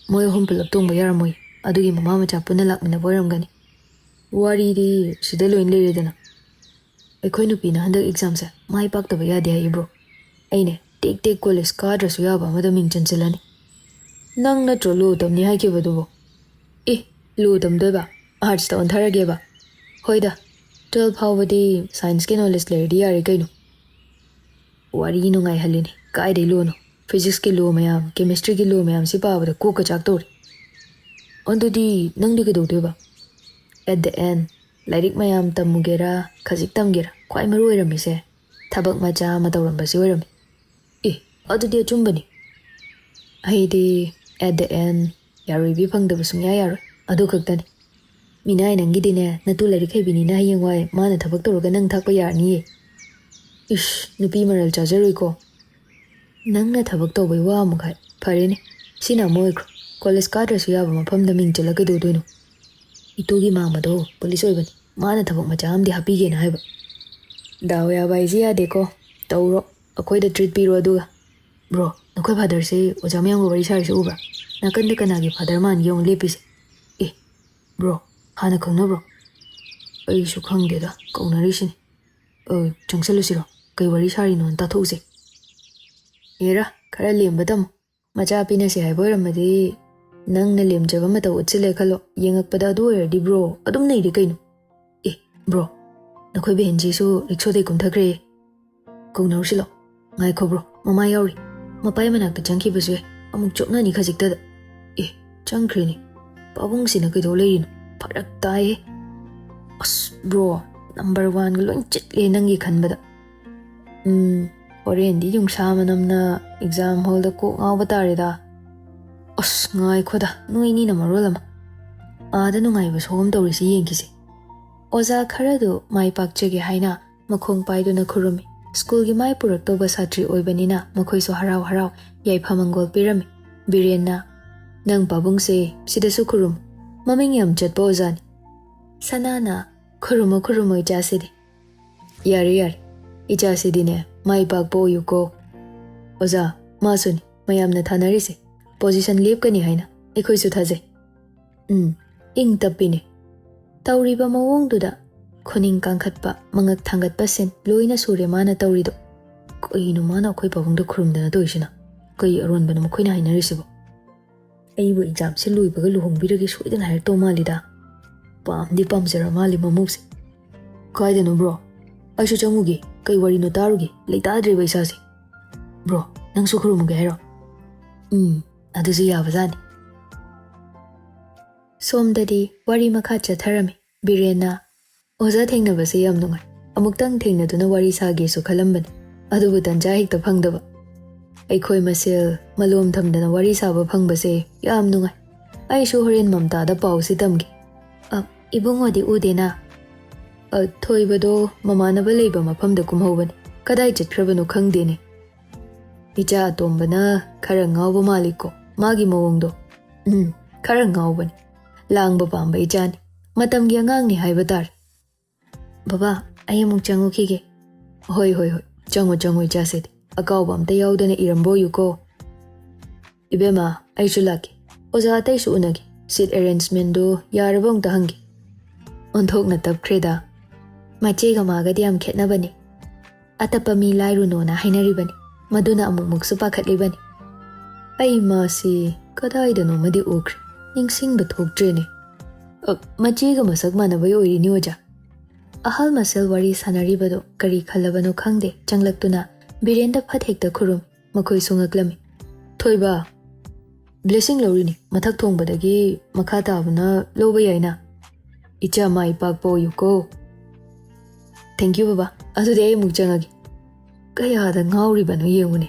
ꯃꯣꯏ ꯑꯍꯨꯝ ꯄꯨꯂꯞ ꯇꯣꯡꯕ ꯌꯥꯔꯝꯃꯣꯏ, ꯑꯗꯨꯒꯤ ꯃꯃꯥ ꯃꯆꯥ ꯄꯨꯟꯅ ꯂꯥꯛꯃꯤꯟꯅꯕ ꯑꯣꯏꯔꯝꯒꯅꯤ꯫ ꯋꯥꯔꯤꯗꯤ ꯁꯤꯗ ꯂꯣꯏꯅ ꯂꯩꯔꯦꯗꯅ꯫ ꯑꯩꯈꯣꯏ ꯅꯨꯄꯤꯅ ꯍꯟꯗꯛ ꯑꯦꯛꯖꯥꯝꯁꯦ ꯃꯥꯏ ꯄꯥꯛꯇꯕ ꯌꯥꯗꯦ ꯍꯥꯏ ꯏꯕ꯭ꯔꯣ꯫ ꯑꯩꯅꯦ ꯇꯦꯛ ꯇꯦꯛ ꯀꯣꯂꯦꯖ ꯀꯥꯗ꯭ꯔꯁꯨ ꯌꯥꯕ ꯑꯃꯗ ꯃꯤꯡ ꯆꯟꯁꯤꯜꯂꯅꯤ꯫ ꯅꯪ ꯅꯠꯇ꯭ꯔꯣ ꯂꯣ ꯇꯝꯅꯤ ꯍꯥꯏꯈꯤꯕꯗꯨꯕꯣ? ꯑꯦ, ꯂꯣ ꯇꯝꯗꯣꯏꯕ? ꯑꯥꯔꯠꯁꯇ ꯑꯣꯟꯊꯔꯒꯦꯕ? ꯍꯣꯏꯗ, ꯇꯨꯋꯦꯜꯐ ꯐꯥꯎꯕꯗꯤ ꯁꯥꯏꯟꯁꯀꯤ ꯅꯣꯂꯦꯖ ꯂꯩꯔꯗꯤ ꯌꯥꯔꯦ ꯀꯩꯅꯣ꯫ ꯋꯥꯔꯤ ꯅꯨꯡꯉꯥꯏꯍꯜꯂꯤꯅꯦ꯫ ꯀꯥꯏꯗꯩ ꯂꯣꯅꯣ? ꯐꯤꯖꯤꯛꯁꯀꯤ ꯂꯣ ꯃꯌꯥꯝ, ꯀꯦꯃꯤꯁꯇ꯭ꯔꯤꯒꯤ ꯂꯣ ꯃꯌꯥꯝꯁꯤ ꯄꯥꯕꯗ ꯀꯣꯛꯀ ꯆꯥꯛꯇꯧꯔꯦ꯫ ꯑꯗꯨꯗꯤ ꯅꯪꯗꯤ ꯀꯩꯗꯧꯗꯣꯏꯕ? At the end, ꯂꯥꯏꯔꯤꯛ ꯃꯌꯥꯝ ꯇꯝꯃꯨꯒꯦꯔꯥ, ꯈꯖꯤꯛ ꯇꯝꯒꯦꯔꯥ, ꯈ꯭ꯋꯥꯏ ꯃꯔꯨ ꯑꯣꯏꯔꯝꯃꯤꯁꯦ ꯊꯕꯛ ꯃꯆꯥ ꯑꯃ ꯇꯧꯔꯝꯕꯁꯤ ꯑꯣꯏꯔꯝꯃꯤ꯫ ꯑꯦ, ꯑꯗꯨꯗꯤ ꯑꯆꯨꯝꯕꯅꯤ꯫ ꯑꯩꯗꯤ at the end ꯌꯥꯔꯣꯏꯕꯤ ꯐꯪꯗꯕ ꯁꯨꯡꯌꯥ ꯌꯥꯔꯣꯏ꯫ ꯑꯗꯨ ꯈꯛꯇꯅꯤ꯫ ꯃꯤꯅꯥꯏ, ꯅꯪꯒꯤꯗꯤꯅꯦ ꯅꯇꯨ ꯂꯥꯏꯔꯤꯛ ꯍꯩꯕꯤꯅꯤꯅ ꯍꯌꯦꯡꯋꯥꯏ ꯃꯥꯅ ꯊꯕꯛ ꯇꯧꯔꯒ ꯅꯪ ꯊꯥꯛꯄ ꯌꯥꯔꯅꯤꯌꯦ꯫ ꯏꯁ, ꯅꯨꯄꯤ ꯃꯔꯜ ꯆꯥꯖꯔꯣꯏꯀꯣ꯫ ꯅꯪꯅ ꯊꯕꯛ ꯇꯧꯕꯩ ꯋꯥ ꯑꯃꯨꯛ ꯍꯥꯏ꯫ ꯐꯔꯦꯅꯦ, ꯁꯤꯅ ꯑꯃ ꯑꯣꯏꯈ꯭ꯔꯣ꯫ ꯀꯣꯂꯦꯖ ꯀꯥꯗ꯭ꯔꯁꯨ ꯌꯥꯕ ꯃꯐꯝꯗ ꯃꯤꯡ ꯆꯜꯂ ꯀꯩꯗꯧꯗꯣꯏꯅꯣ? ꯏꯇꯨꯒꯤ ꯃꯥꯝꯃꯗꯣ ꯄꯨꯂꯤꯁ ꯑꯣꯏꯕꯅꯤ, ꯃꯥꯅ ꯊꯕꯛ ꯃꯆꯥ ꯑꯃꯗꯤ ꯍꯥꯞꯄꯤꯒꯦꯅ ꯍꯥꯏꯕ꯫ ꯗꯥꯎ ꯌꯥꯕ ꯍꯥꯏꯁꯦ ꯌꯥꯗꯦꯀꯣ꯫ ꯇꯧꯔꯣ, ꯑꯩꯈꯣꯏꯗ ꯇ꯭ꯔꯤꯠ ꯄꯤꯔꯣ ꯑꯗꯨꯒ꯫ ꯕ꯭ꯔꯣ, ꯅꯈꯣꯏ ꯐꯥꯗꯔꯁꯦ ꯑꯣꯖꯥ ꯃꯌꯥꯝꯒ ꯋꯥꯔꯤ ꯁꯥꯔꯤꯁꯦ ꯎꯕ꯭ꯔꯥ? ꯅꯥꯀꯟꯗ ꯀꯅꯥꯒꯤ ꯐꯥꯗꯔ ꯃꯥꯟꯒꯦ ꯌꯦꯡꯉꯨ ꯂꯦꯞꯄꯤꯁꯦ꯫ ꯑꯦ, ꯕ꯭ꯔꯣ, ꯍꯥꯟꯅ ꯈꯪꯅꯕ꯭ꯔꯣ? ꯑꯩꯁꯨ ꯈꯪꯗꯦꯗ, ꯀꯧꯅꯔꯤꯁꯤꯅꯤ꯫ ꯑ, ꯆꯪꯁꯜꯂꯨꯁꯤꯔꯣ? ꯀꯩ ꯋꯥꯔꯤ ꯁꯥꯔꯤꯅꯣꯅ ꯇꯥꯊꯣꯛꯎꯁꯦ꯫ ꯑꯦꯔꯥ, ꯈꯔ ꯂꯦꯝꯕ ꯇꯝꯃꯨ꯫ ꯃꯆꯥ ꯄꯤꯅꯁꯦ ꯍꯥꯏꯕ ꯑꯣꯏꯔꯝꯃꯗꯤ ꯅꯪꯅ ꯂꯦꯝꯖꯕ ꯃꯇꯧ ꯎꯠꯁꯤꯜꯂꯦ ꯈꯜꯂꯣ꯫ ꯌꯦꯡꯉꯛꯄꯗ ꯑꯗꯨ ꯑꯣꯏꯔꯗꯤ ꯕ꯭ꯔꯣ ꯑꯗꯨꯝ ꯅꯩꯔꯦ ꯀꯩꯅꯣ꯫ ꯑꯦ, ꯕ꯭ꯔꯣ, ꯅꯈꯣꯏ ꯕꯦꯟꯖꯤꯁꯨ ꯔꯤꯛꯁꯣꯗꯩ ꯀꯨꯝꯊꯈ꯭ꯔꯦ꯫ ꯀꯧꯅꯔꯨꯁꯤꯂꯣ꯫ ꯉꯥꯏꯈꯣ ꯕ꯭ꯔꯣ, ꯃꯃꯥ ꯌꯥꯎꯔꯤ꯫ ꯃꯄꯥꯏ ꯃꯅꯥꯛꯇ ꯆꯪꯈꯤꯕꯁꯨ ꯌꯥꯏ꯫ ꯑꯃꯨꯛ ꯆꯣꯛꯅꯅꯤ ꯈꯖꯤꯛꯇꯗ꯫ ꯑꯦ, ꯆꯪꯈ꯭ꯔꯦꯅꯦ꯫ ꯄꯥꯕꯨꯡꯁꯤꯅ ꯀꯩꯗꯧ ꯂꯩꯔꯤꯅꯣ? ꯐꯔꯛ ꯇꯥꯏꯍꯦ꯫ ꯑꯁ ꯕ꯭ꯔꯣ, ꯅꯝꯕꯔ ꯋꯥꯟꯒ ꯂꯣꯏ ꯆꯤꯠꯂꯦ ꯅꯪꯒꯤ ꯈꯟꯕꯗ꯫ ꯎꯝ, ꯍꯣꯔꯦꯟꯗꯤ ꯌꯨꯡꯁꯥ ꯃꯅꯝꯅ ꯑꯦꯛꯖꯥꯝ ꯍꯣꯜꯗ ꯀꯣꯛ ꯉꯥꯎꯕ ꯇꯥꯔꯦꯗ꯫ ꯑꯁ ꯉꯥꯏꯈꯣꯗ, ꯅꯣꯏꯅꯤꯅ ꯃꯔꯣꯜ ꯑꯃ꯫ ꯑꯥꯗ ꯅꯨꯡꯉꯥꯏꯕ ꯁꯣꯝ ꯇꯧꯔꯤꯁꯤ ꯌꯦꯡꯈꯤꯁꯦ꯫ ꯑꯣꯖꯥ ꯈꯔꯗꯨ ꯃꯥꯏ ꯄꯥꯛꯆꯒꯦ ꯍꯥꯏꯅ ꯃꯈꯣꯡ ꯄꯥꯏꯗꯨꯅ ꯈꯨꯔꯨꯝꯃꯤ꯫ ꯁ꯭ꯀꯨꯜꯒꯤ ꯃꯥꯏ ꯄꯨꯔꯛꯇꯧꯕ ꯁꯥꯇ꯭ꯔꯤ ꯑꯣꯏꯕꯅꯤꯅ ꯃꯈꯣꯏꯁꯨ ꯍꯔꯥꯎ ꯍꯔꯥꯎ ꯌꯥꯏꯐ ꯃꯪꯒꯣꯜ ꯄꯤꯔꯝꯃꯤ꯫ ꯕꯤꯔꯦꯟꯅ, "ꯅꯪ ꯄꯥꯕꯨꯡꯁꯦ ꯁꯤꯗꯁꯨ ꯈꯨꯔꯨꯝꯃꯨ꯫ ꯃꯃꯤꯡ ꯌꯥꯝ ꯆꯠꯄ ꯑꯣꯖꯥꯅꯤ꯫" ꯁꯅꯥꯅ, "ꯈꯨꯔꯨꯝꯃꯨ ꯈꯨꯔꯨꯝꯃꯨ ꯏꯆꯥꯁꯤꯗꯤ꯫" "ꯌꯥꯔꯦ ꯌꯥꯔꯦ, ꯏꯆꯥꯁꯤꯗꯤꯅꯦ ꯃꯥꯏ ꯄꯥꯛꯄ ꯑꯣꯏꯌꯨꯀꯣ꯫" "ꯑꯣꯖꯥ, ꯃꯥꯁꯨꯅꯤ ꯃꯌꯥꯝꯅ ꯊꯥꯅꯔꯤꯁꯦ, ꯄꯣꯖꯤꯁꯟ ꯂꯦꯞꯀꯅꯤ ꯍꯥꯏꯅ꯫ ꯑꯩꯈꯣꯏꯁꯨ ꯊꯥꯖꯩ꯫" ꯎꯝ, ꯏꯪ ꯇꯞꯄꯤꯅꯦ꯫ ꯇꯧꯔꯤꯕ ꯃꯑꯣꯡꯗꯨꯗ ꯈꯨꯅꯤꯡ ꯀꯥꯡꯈꯠꯄ, ꯃꯉꯛ ꯊꯥꯡꯒꯠꯄ ꯁꯤꯟ ꯂꯣꯏꯅ ꯁꯨꯔꯦ ꯃꯥꯅ ꯇꯧꯔꯤꯗꯣ꯫ ꯀꯩꯅꯣ ꯃꯥꯅ ꯑꯩꯈꯣꯏ ꯄꯥꯕꯨꯡꯗ ꯈꯨꯔꯨꯝꯗꯅ ꯇꯧꯔꯤꯁꯤꯅ? ꯀꯩ ꯑꯔꯣꯟꯕꯅꯣ ꯃꯈꯣꯏꯅ ꯍꯥꯏꯅꯔꯤꯁꯤꯕꯣ? ꯑꯩꯕꯨ ꯑꯦꯛꯖꯥꯝꯁꯤ ꯂꯣꯏꯕꯒ ꯂꯨꯍꯣꯡꯕꯤꯔꯒꯦ ꯁꯣꯏꯗꯅ ꯍꯥꯏꯔꯛꯇꯧ ꯃꯥꯜꯂꯤꯗ꯫ ꯄꯥꯝꯗꯤ ꯄꯥꯝꯖꯔ ꯃꯥꯜꯂꯤ ꯃꯃꯧꯁꯦ꯫ ꯀꯥꯏꯗꯅꯣ ꯕ꯭ꯔꯣ? ꯑꯩꯁꯨ ꯆꯪꯉꯨꯒꯦ꯫ ꯀꯩ ꯋꯥꯔꯤꯅꯣ ꯇꯥꯔꯨꯒꯦ꯫ ꯂꯩꯇꯥꯗ꯭ꯔꯦꯕ ꯏꯁꯥꯁꯦ꯫ ꯕ꯭ꯔꯣ, ꯅꯪꯁꯨ ꯈꯨꯔꯨꯝꯃꯨꯒꯦ ꯍꯥꯏꯔꯣ? ꯎꯝ, ꯑꯗꯨꯁꯨ ꯌꯥꯕꯖꯥꯠꯅꯤ꯫ ꯁꯣꯝꯗꯗꯤ ꯋꯥꯔꯤ ꯃꯈꯥ ꯆꯠꯊꯔꯝꯃꯤ꯫ ꯕꯤꯔꯦꯟꯅ, "ꯑꯣꯖꯥ ꯊꯦꯡꯅꯕꯁꯦ ꯌꯥꯝ ꯅꯨꯡꯉꯥꯏ꯫ ꯑꯃꯨꯛꯇꯪ ꯊꯦꯡꯅꯗꯨꯅ ꯋꯥꯔꯤ ꯁꯥꯒꯦꯁꯨ ꯈꯜꯂꯝꯕꯅꯤ꯫ ꯑꯗꯨꯕꯨ ꯇꯟꯖꯥ ꯍꯦꯛꯇ ꯐꯪꯗꯕ꯫ ꯑꯩꯈꯣꯏ ꯃꯁꯦꯜ ꯃꯂꯣꯝ ꯊꯝꯗꯅ ꯋꯥꯔꯤ ꯁꯥꯕ ꯐꯪꯕꯁꯦ ꯌꯥꯝ ꯅꯨꯡꯉꯥꯏ꯫ ꯑꯩꯁꯨ ꯍꯣꯔꯦꯟ ꯃꯝꯇꯥꯗ ꯄꯥꯎꯁꯤ ꯇꯝꯒꯦ꯫" "ꯑ, ꯏꯕꯨꯡꯉꯣꯗꯤ ꯎꯗꯦꯅ꯫ "ꯑ, ꯊꯣꯏꯕꯗꯣ ꯃꯃꯥꯟꯅꯕ ꯂꯩꯕ ꯃꯐꯝꯗ ꯀꯨꯝꯍꯧꯕꯅꯤ꯫ ꯀꯗꯥꯏ ꯆꯠꯈ꯭ꯔꯕꯅꯣ ꯈꯪꯗꯦꯅꯦ꯫ ꯏꯆꯥ ꯑꯇꯣꯝꯕꯅ ꯈꯔ ꯉꯥꯎꯕ ꯃꯥꯜꯂꯤꯀꯣ, ꯃꯥꯒꯤ ꯃꯑꯣꯡꯗꯣ꯫ ꯎꯝ, ꯈꯔ ꯉꯥꯎꯕꯅꯤ꯫ ꯂꯥꯡꯕ ꯄꯥꯝꯕ ꯏꯆꯥꯅꯤ꯫ ꯃꯇꯝꯒꯤ ꯑꯉꯥꯡꯅꯤ ꯍꯥꯏꯕ ꯇꯥꯔꯦ꯫ ꯕꯕꯥ, ꯑꯩ ꯑꯃꯨꯛ ꯆꯪꯉꯨꯈꯤꯒꯦ꯫" "ꯍꯣꯏ, ꯍꯣꯏ, ꯍꯣꯏ꯫ ꯆꯪꯉꯣ, ꯆꯪꯉꯣ, ꯏꯆꯥꯁꯤꯗꯤ꯫ ꯑꯀꯥꯎꯕ ꯑꯝꯇ ꯌꯥꯎꯗꯅ ꯏꯔꯝꯕ ꯑꯣꯏꯌꯨꯀꯣ꯫" "ꯏꯕꯦꯝꯃ, ꯑꯩꯁꯨ ꯂꯥꯛꯀꯦ꯫ ꯑꯣꯖꯥ ꯑꯇꯩꯁꯨ ꯎꯅꯒꯦ꯫ Seat arrangementꯗꯨ ꯌꯥꯔꯕ ꯑꯃꯨꯛꯇ ꯍꯪꯒꯦ꯫" ꯑꯣꯟꯊꯣꯛꯅ ꯇꯞꯈ꯭ꯔꯦꯗ꯫ ꯃꯆꯦꯒ ꯃꯥꯒꯗꯤ ꯌꯥꯝ ꯈꯦꯠꯅꯕꯅꯤ꯫ "ꯑꯇꯞꯄ ꯃꯤ ꯂꯥꯏꯔꯨꯅꯣꯅ ꯍꯥꯏꯅꯔꯤꯕꯅꯤ꯫ ꯃꯗꯨꯅ ꯑꯃꯨꯛꯃꯨꯛꯁꯨ ꯄꯥꯈꯠꯂꯤꯕꯅꯤ꯫" "ꯑꯩ ꯃꯥꯁꯤ ꯀꯗꯥꯏꯗꯅꯣꯃꯗꯤ ꯎꯈ꯭ꯔꯦ꯫ ꯅꯤꯡꯁꯤꯡꯕ ꯊꯣꯛꯇ꯭ꯔꯦꯅꯦ꯫" "ꯑ, ꯃꯆꯦꯒ ꯃꯁꯛ ꯃꯥꯟꯅꯕꯩ ꯑꯣꯏꯔꯤꯅꯤ, ꯑꯣꯖꯥ꯫" ꯑꯍꯜ ꯃꯁꯦꯜ ꯋꯥꯔꯤ ꯁꯥꯟꯅꯔꯤꯕꯗꯨ ꯀꯔꯤ ꯈꯜꯂꯕꯅꯣ ꯈꯪꯗꯦ, ꯆꯪꯂꯛꯇꯨꯅ ꯕꯤꯔꯦꯟꯗ ꯐꯠ ꯍꯦꯛꯇ ꯈꯨꯔꯨꯝ꯫ ꯃꯈꯣꯏꯁꯨ ꯉꯛꯂꯝꯃꯤ꯫ "ꯊꯣꯏꯕ, blessing ꯂꯧꯔꯤꯅꯤ꯫ ꯃꯊꯛ ꯊꯣꯡꯕꯗꯒꯤ ꯃꯈꯥ ꯇꯥꯕꯅ ꯂꯧꯕ ꯌꯥꯏꯅ꯫" "ꯏꯆꯥ ꯃꯥꯏ ꯄꯥꯛꯄ ꯑꯣꯏꯌꯨꯀꯣ꯫" "Thank you, ꯕꯕꯥ꯫ ꯑꯗꯨꯗꯤ ꯑꯩ ꯑꯃꯨꯛ ꯆꯪꯉꯒꯦ꯫" ꯀꯌꯥꯗ ꯉꯥꯎꯔꯤꯕꯅꯣ ꯌꯦꯡꯉꯨꯅꯦ꯫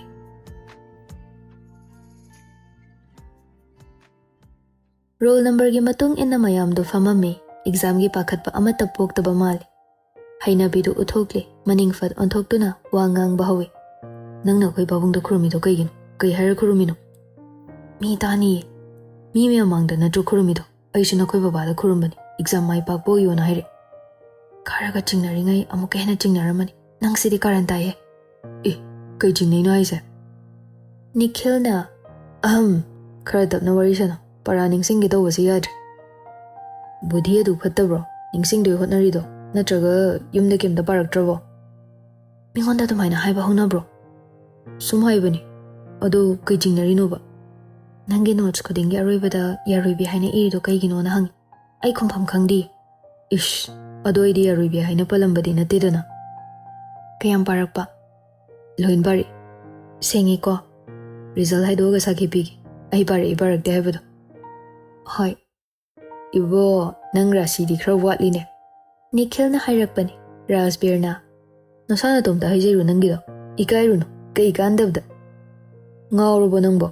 Roll numberꯒꯤ ꯃꯇꯨꯡ ꯏꯟꯅ ꯃꯌꯥꯝꯗꯣ ꯐꯝꯃꯝꯃꯤ꯫ Examꯒꯤ ꯄꯥꯈꯠꯄ ꯑꯃꯠꯇ ꯄꯣꯛꯇꯕ ꯃꯥꯜꯂꯤ꯫ ꯍꯩꯅꯕꯤꯗꯨ ꯎꯠꯊꯣꯛꯂꯦ꯫ ꯃꯅꯤꯡ ꯐꯠ ꯑꯣꯟꯊꯣꯛꯇꯨꯅ ꯋꯥ ꯉꯥꯡꯕ ꯍꯧꯏ꯫ "ꯅꯪꯅ ꯑꯩꯈꯣꯏ ꯄꯥꯕꯨꯡꯗ ꯈꯨꯔꯨꯝꯃꯤꯗꯣ ꯀꯩꯒꯤꯅꯣ? ꯀꯩ ꯍꯥꯏꯔ ꯈꯨꯔꯨꯝꯃꯤꯅꯣ?" "ꯃꯤ ꯇꯥꯅꯤꯌꯦ꯫ ꯃꯤ ꯃꯌꯥꯝ ꯃꯥꯡꯗ ꯅꯠꯇ꯭ꯔꯣ ꯈꯨꯔꯨꯝꯃꯤꯗꯣ? ꯑꯩꯁꯨ ꯅꯈꯣꯏ ꯕꯕꯥꯗ ꯈꯨꯔꯨꯝꯕꯅꯤ꯫ Exam ꯃꯥꯏ ꯄꯥꯛꯄ ꯑꯣꯏꯌꯣꯅ ꯍꯥꯏꯔꯛꯑꯦ꯫" ꯈꯔꯒ ꯆꯤꯡꯅꯔꯤꯉꯩ ꯑꯃꯨꯛꯀ ꯍꯦꯟꯅ ꯆꯤꯡꯅꯔꯝꯃꯅꯤ꯫ "ꯅꯪꯁꯤꯗꯤ ꯀꯥꯔꯟ ꯇꯥꯏꯍꯦ꯫" "ꯑꯦ, ꯀꯩ ꯆꯤꯡꯅꯩꯅꯣ ꯍꯥꯏꯁꯦ?" ꯅꯤꯈꯤꯜꯅ, "ꯑꯍꯝ, ꯈꯔ ꯇꯞꯅ ꯋꯥꯔꯤ ꯁꯥꯟꯅꯧ꯫ ꯄꯔꯥ ꯅꯤꯡꯁꯤꯡꯒꯦ ꯇꯧꯕꯁꯦ ꯌꯥꯗ꯭ꯔꯦ꯫" "ꯕꯨꯙꯤ ꯑꯗꯨ ꯐꯠꯇꯕ꯭ꯔꯣ? ꯅꯤꯡꯁꯤꯡꯗꯣꯏ ꯍꯣꯠꯅꯔꯤꯗꯣ? ꯅꯠꯇ꯭ꯔꯒ ꯌꯨꯝꯗ ꯀꯩꯝꯇ ꯄꯥꯔꯛꯇ꯭ꯔꯕꯣ?" "ꯃꯤꯉꯣꯟꯗ ꯑꯗꯨꯃꯥꯏꯅ ꯍꯥꯏꯕ ꯍꯧꯅꯕ꯭ꯔꯣ?" "ꯁꯨꯝ ꯍꯥꯏꯕꯅꯤ꯫ ꯑꯗꯨ ꯀꯩ ꯆꯤꯡꯅꯔꯤꯅꯣꯕ?" "ꯅꯪꯒꯤ notes ꯈꯨꯗꯤꯡꯒꯤ ꯑꯔꯣꯏꯕꯗ ꯌꯥꯔꯣꯏꯕꯤ ꯍꯥꯏꯅ ꯏꯔꯤꯗꯣ ꯀꯩꯒꯤꯅꯣꯅ ꯍꯪꯉꯤ꯫ ꯑꯩ ꯈꯨꯝꯐꯝ ꯈꯪꯗꯦ꯫" "ꯏꯁ, ꯑꯗꯣ ꯑꯩꯗꯤ ꯌꯥꯔꯣꯏꯕꯤ ꯍꯥꯏꯅ ꯄꯜꯂꯝꯕꯗꯤ ꯅꯠꯇꯦꯗꯅ꯫" "ꯀꯌꯥꯝ ꯄꯥꯔꯛꯄ?" "ꯂꯣꯏꯅ ꯄꯥꯔꯛꯏ꯫" "ꯁꯦꯡꯉꯤꯀꯣ? Result ꯍꯥꯏꯗꯣꯛꯑꯒ ꯁꯥꯈꯤ ꯄꯤꯒꯦ, ꯑꯩ ꯄꯥꯔꯛꯏ ꯄꯥꯔꯛꯇꯦ ꯍꯥꯏꯕꯗꯣ꯫" "ꯍꯣꯏ꯫" "ꯏꯕꯣ, ꯅꯪ ꯔꯥꯁꯤꯗꯤ ꯈꯔ ꯋꯥꯠꯂꯤꯅꯦ꯫" ꯅꯤꯈꯤꯜꯅ ꯍꯥꯏꯔꯛꯄꯅꯤ꯫ ꯔꯥꯖꯕꯤꯔꯅ, "ꯅꯁꯥ ꯅꯇꯣꯝꯇ ꯍꯥꯏꯖꯩꯔꯣ ꯅꯪꯒꯤꯗꯣ? ꯏꯀꯥꯏꯔꯨꯅꯨ, ꯀꯩ ꯀꯥꯟꯗꯕꯗ꯫ ꯉꯥꯎꯔꯕꯣ ꯅꯪꯕꯣ?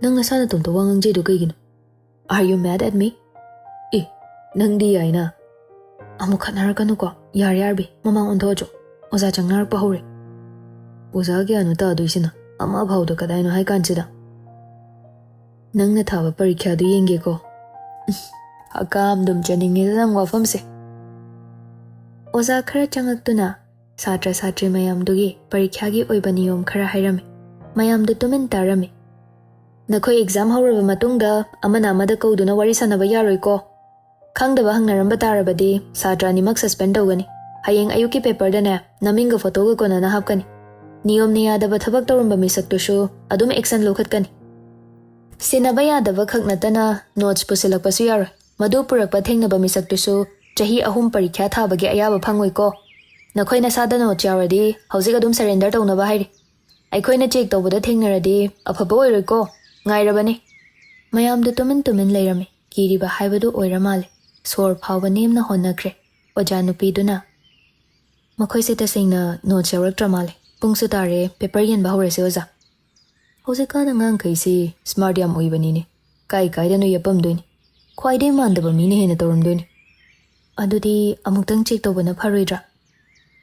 ꯅꯪ ꯅꯁꯥ ꯅꯇꯣꯝꯇ ꯋꯥ ꯉꯥꯡꯖꯩꯗꯣ ꯀꯩꯒꯤꯅꯣ? Are you mad at me?" "ꯑꯦ, ꯅꯪꯗꯤ ꯌꯥꯏꯅ꯫ ꯑꯃꯨꯛ ꯈꯠꯅꯔꯛꯀꯅꯨꯀꯣ꯫ ꯌꯥꯔꯦ, ꯑꯥꯔꯕꯤ, ꯃꯃꯥꯡ ꯑꯣꯟꯊꯣꯛꯑꯣ꯫ ꯑꯣꯖꯥ ꯆꯪꯅꯔꯛꯄ ꯍꯧꯔꯦ꯫ ꯑꯣꯖꯥ ꯀꯌꯥꯅꯣ ꯇꯥꯗꯣꯏꯁꯤꯅ? ꯑꯃ ꯐꯥꯎꯗ ꯀꯗꯥꯏꯅꯣ ꯍꯥꯏ ꯀꯥꯟꯁꯤꯗ? ꯅꯪꯅ ꯊꯥꯕ ꯄꯔꯤꯈ꯭ꯌꯥꯗꯨ ꯌꯦꯡꯒꯦꯀꯣ꯫ ꯍꯀꯥꯝ ꯑꯗꯨꯝ ꯆꯟꯅꯤꯡꯉꯦꯗ ꯅꯪ ꯋꯥꯐꯝꯁꯦ꯫ ꯑꯣꯖꯥ ꯈꯔ ꯆꯪꯉꯛꯇꯨꯅ ꯁꯥꯇ꯭ꯔ ꯁꯥꯇ꯭ꯔꯤ ꯃꯌꯥꯝꯗꯨꯒꯤ ꯄꯔꯤꯈ꯭ꯌꯥꯒꯤ ꯑꯣꯏꯕ ꯅꯤꯌꯣꯝ ꯈꯔ ꯍꯥꯏꯔꯝꯃꯤ꯫ ꯃꯌꯥꯝꯗꯨ ꯇꯨꯃꯤꯟ ꯇꯥꯔꯝꯃꯤ꯫ ꯅꯈꯣꯏ ꯑꯦꯛꯖꯥꯝ ꯍꯧꯔꯕ ꯃꯇꯨꯡꯗ ꯑꯃꯅ ꯑꯃꯗ ꯀꯧꯗꯨꯅ ꯋꯥꯔꯤ ꯁꯥꯟꯅꯕ ꯌꯥꯔꯣꯏꯀꯣ꯫ ꯈꯪꯗꯕ ꯍꯪꯅꯔꯝꯕ ꯇꯥꯔꯕꯗꯤ ꯁꯥꯇ꯭ꯔ ꯑꯅꯤꯃꯛ ꯁꯁꯄꯦꯟ ꯇꯧꯒꯅꯤ꯫ ꯍꯌꯦꯡ ꯑꯌꯨꯛꯀꯤ ꯄꯦꯄꯔꯗꯅꯦ ꯅꯃꯤꯡꯒ ꯐꯣꯇꯣꯒ ꯀꯣꯟꯅꯅ ꯍꯥꯞꯀꯅꯤ꯫ ꯅꯤꯌꯣꯝꯅ ꯌꯥꯗꯕ ꯊꯕꯛ ꯇꯧꯔꯝꯕ ꯃꯤꯁꯛꯇꯨꯁꯨ ꯑꯗꯨꯝ ꯑꯦꯛꯁꯟ ꯂꯧꯈꯠꯀꯅꯤ꯫ ꯁꯤꯟꯅꯕ ꯌꯥꯗꯕ ꯈꯛ ꯅꯠꯇꯅ ꯅꯣꯠꯁ ꯄꯨꯁꯤꯜꯂꯛꯄꯁꯨ ꯌꯥꯔꯣꯏ꯫ ꯃꯗꯨ ꯄꯨꯔꯛꯄ ꯊꯦꯡꯅꯕ ꯃꯤꯁꯛꯇꯨꯁꯨ ꯆꯍꯤ ꯑꯍꯨꯝ ꯄꯔꯤꯈ꯭ꯌꯥ ꯊꯥꯕꯒꯤ ꯑꯌꯥꯕ ꯐꯪꯉꯣꯏꯀꯣ꯫ ꯅꯈꯣꯏ ꯅꯁꯥꯗ ꯅꯣꯠꯁ ꯌꯥꯎꯔꯗꯤ ꯍꯧꯖꯤꯛ ꯑꯗꯨꯝ ꯁꯔꯦꯟꯗꯔ ꯇꯧꯅꯕ ꯍꯥꯏꯔꯤ꯫ ꯑꯩꯈꯣꯏꯅ ꯆꯦꯛ ꯇꯧꯕꯗ ꯊꯦꯡꯅꯔꯗꯤ ꯑꯐꯕ ꯑꯣꯏꯔꯣꯏꯀꯣ꯫ ꯉꯥꯏꯔꯕꯅꯤ꯫ ꯃꯌꯥꯝꯗꯨ ꯇꯨꯃꯤꯟ ꯇꯨꯃꯤꯟ ꯂꯩꯔꯝꯃꯤ꯫ ꯀꯤꯔꯤꯕ ꯍꯥꯏꯕꯗꯨ ꯑꯣꯏꯔ ꯃꯥꯜꯂꯦ꯫ ꯁꯣꯔ ꯐꯥꯎꯕ ꯅꯦꯝꯅ ꯍꯣꯟꯅꯈ꯭ꯔꯦ꯫ ꯑꯣꯖꯥ ꯅꯨꯄꯤꯗꯨꯅ, "ꯃꯈꯣꯏꯁꯦ ꯇꯁꯦꯡꯅ ꯅꯣꯠꯁ ꯌꯥꯎꯔꯛꯇ꯭ꯔ ꯃꯥꯜꯂꯦ꯫ ꯄꯨꯡꯁꯨ ꯇꯥꯔꯦ, ꯄꯦꯄꯔ ꯌꯦꯟꯕ ꯍꯧꯔꯁꯦ, ꯑꯣꯖꯥ꯫" ꯍꯧꯖꯤꯛꯀꯥꯟ ꯑꯉꯥꯡꯈꯩꯁꯤ ꯁ꯭ꯃꯥꯔꯠ ꯌꯥꯝ ꯑꯣꯏꯕꯅꯤꯅꯦ꯫ ꯀꯥꯏ ꯀꯥꯏꯗꯅꯣ ꯌꯦꯞꯄꯝꯗꯣꯏꯅꯤ꯫ ꯈ꯭ꯋꯥꯏꯗꯩ ꯃꯥꯟꯗꯕ ꯃꯤꯅ ꯍꯦꯟꯅ ꯇꯧꯔꯝꯗꯣꯏꯅꯤ꯫ ꯑꯗꯨꯗꯤ ꯑꯃꯨꯛꯇꯪ ꯆꯦꯛ ꯇꯧꯕꯅ ꯐꯔꯣꯏꯗ꯭ꯔꯥ?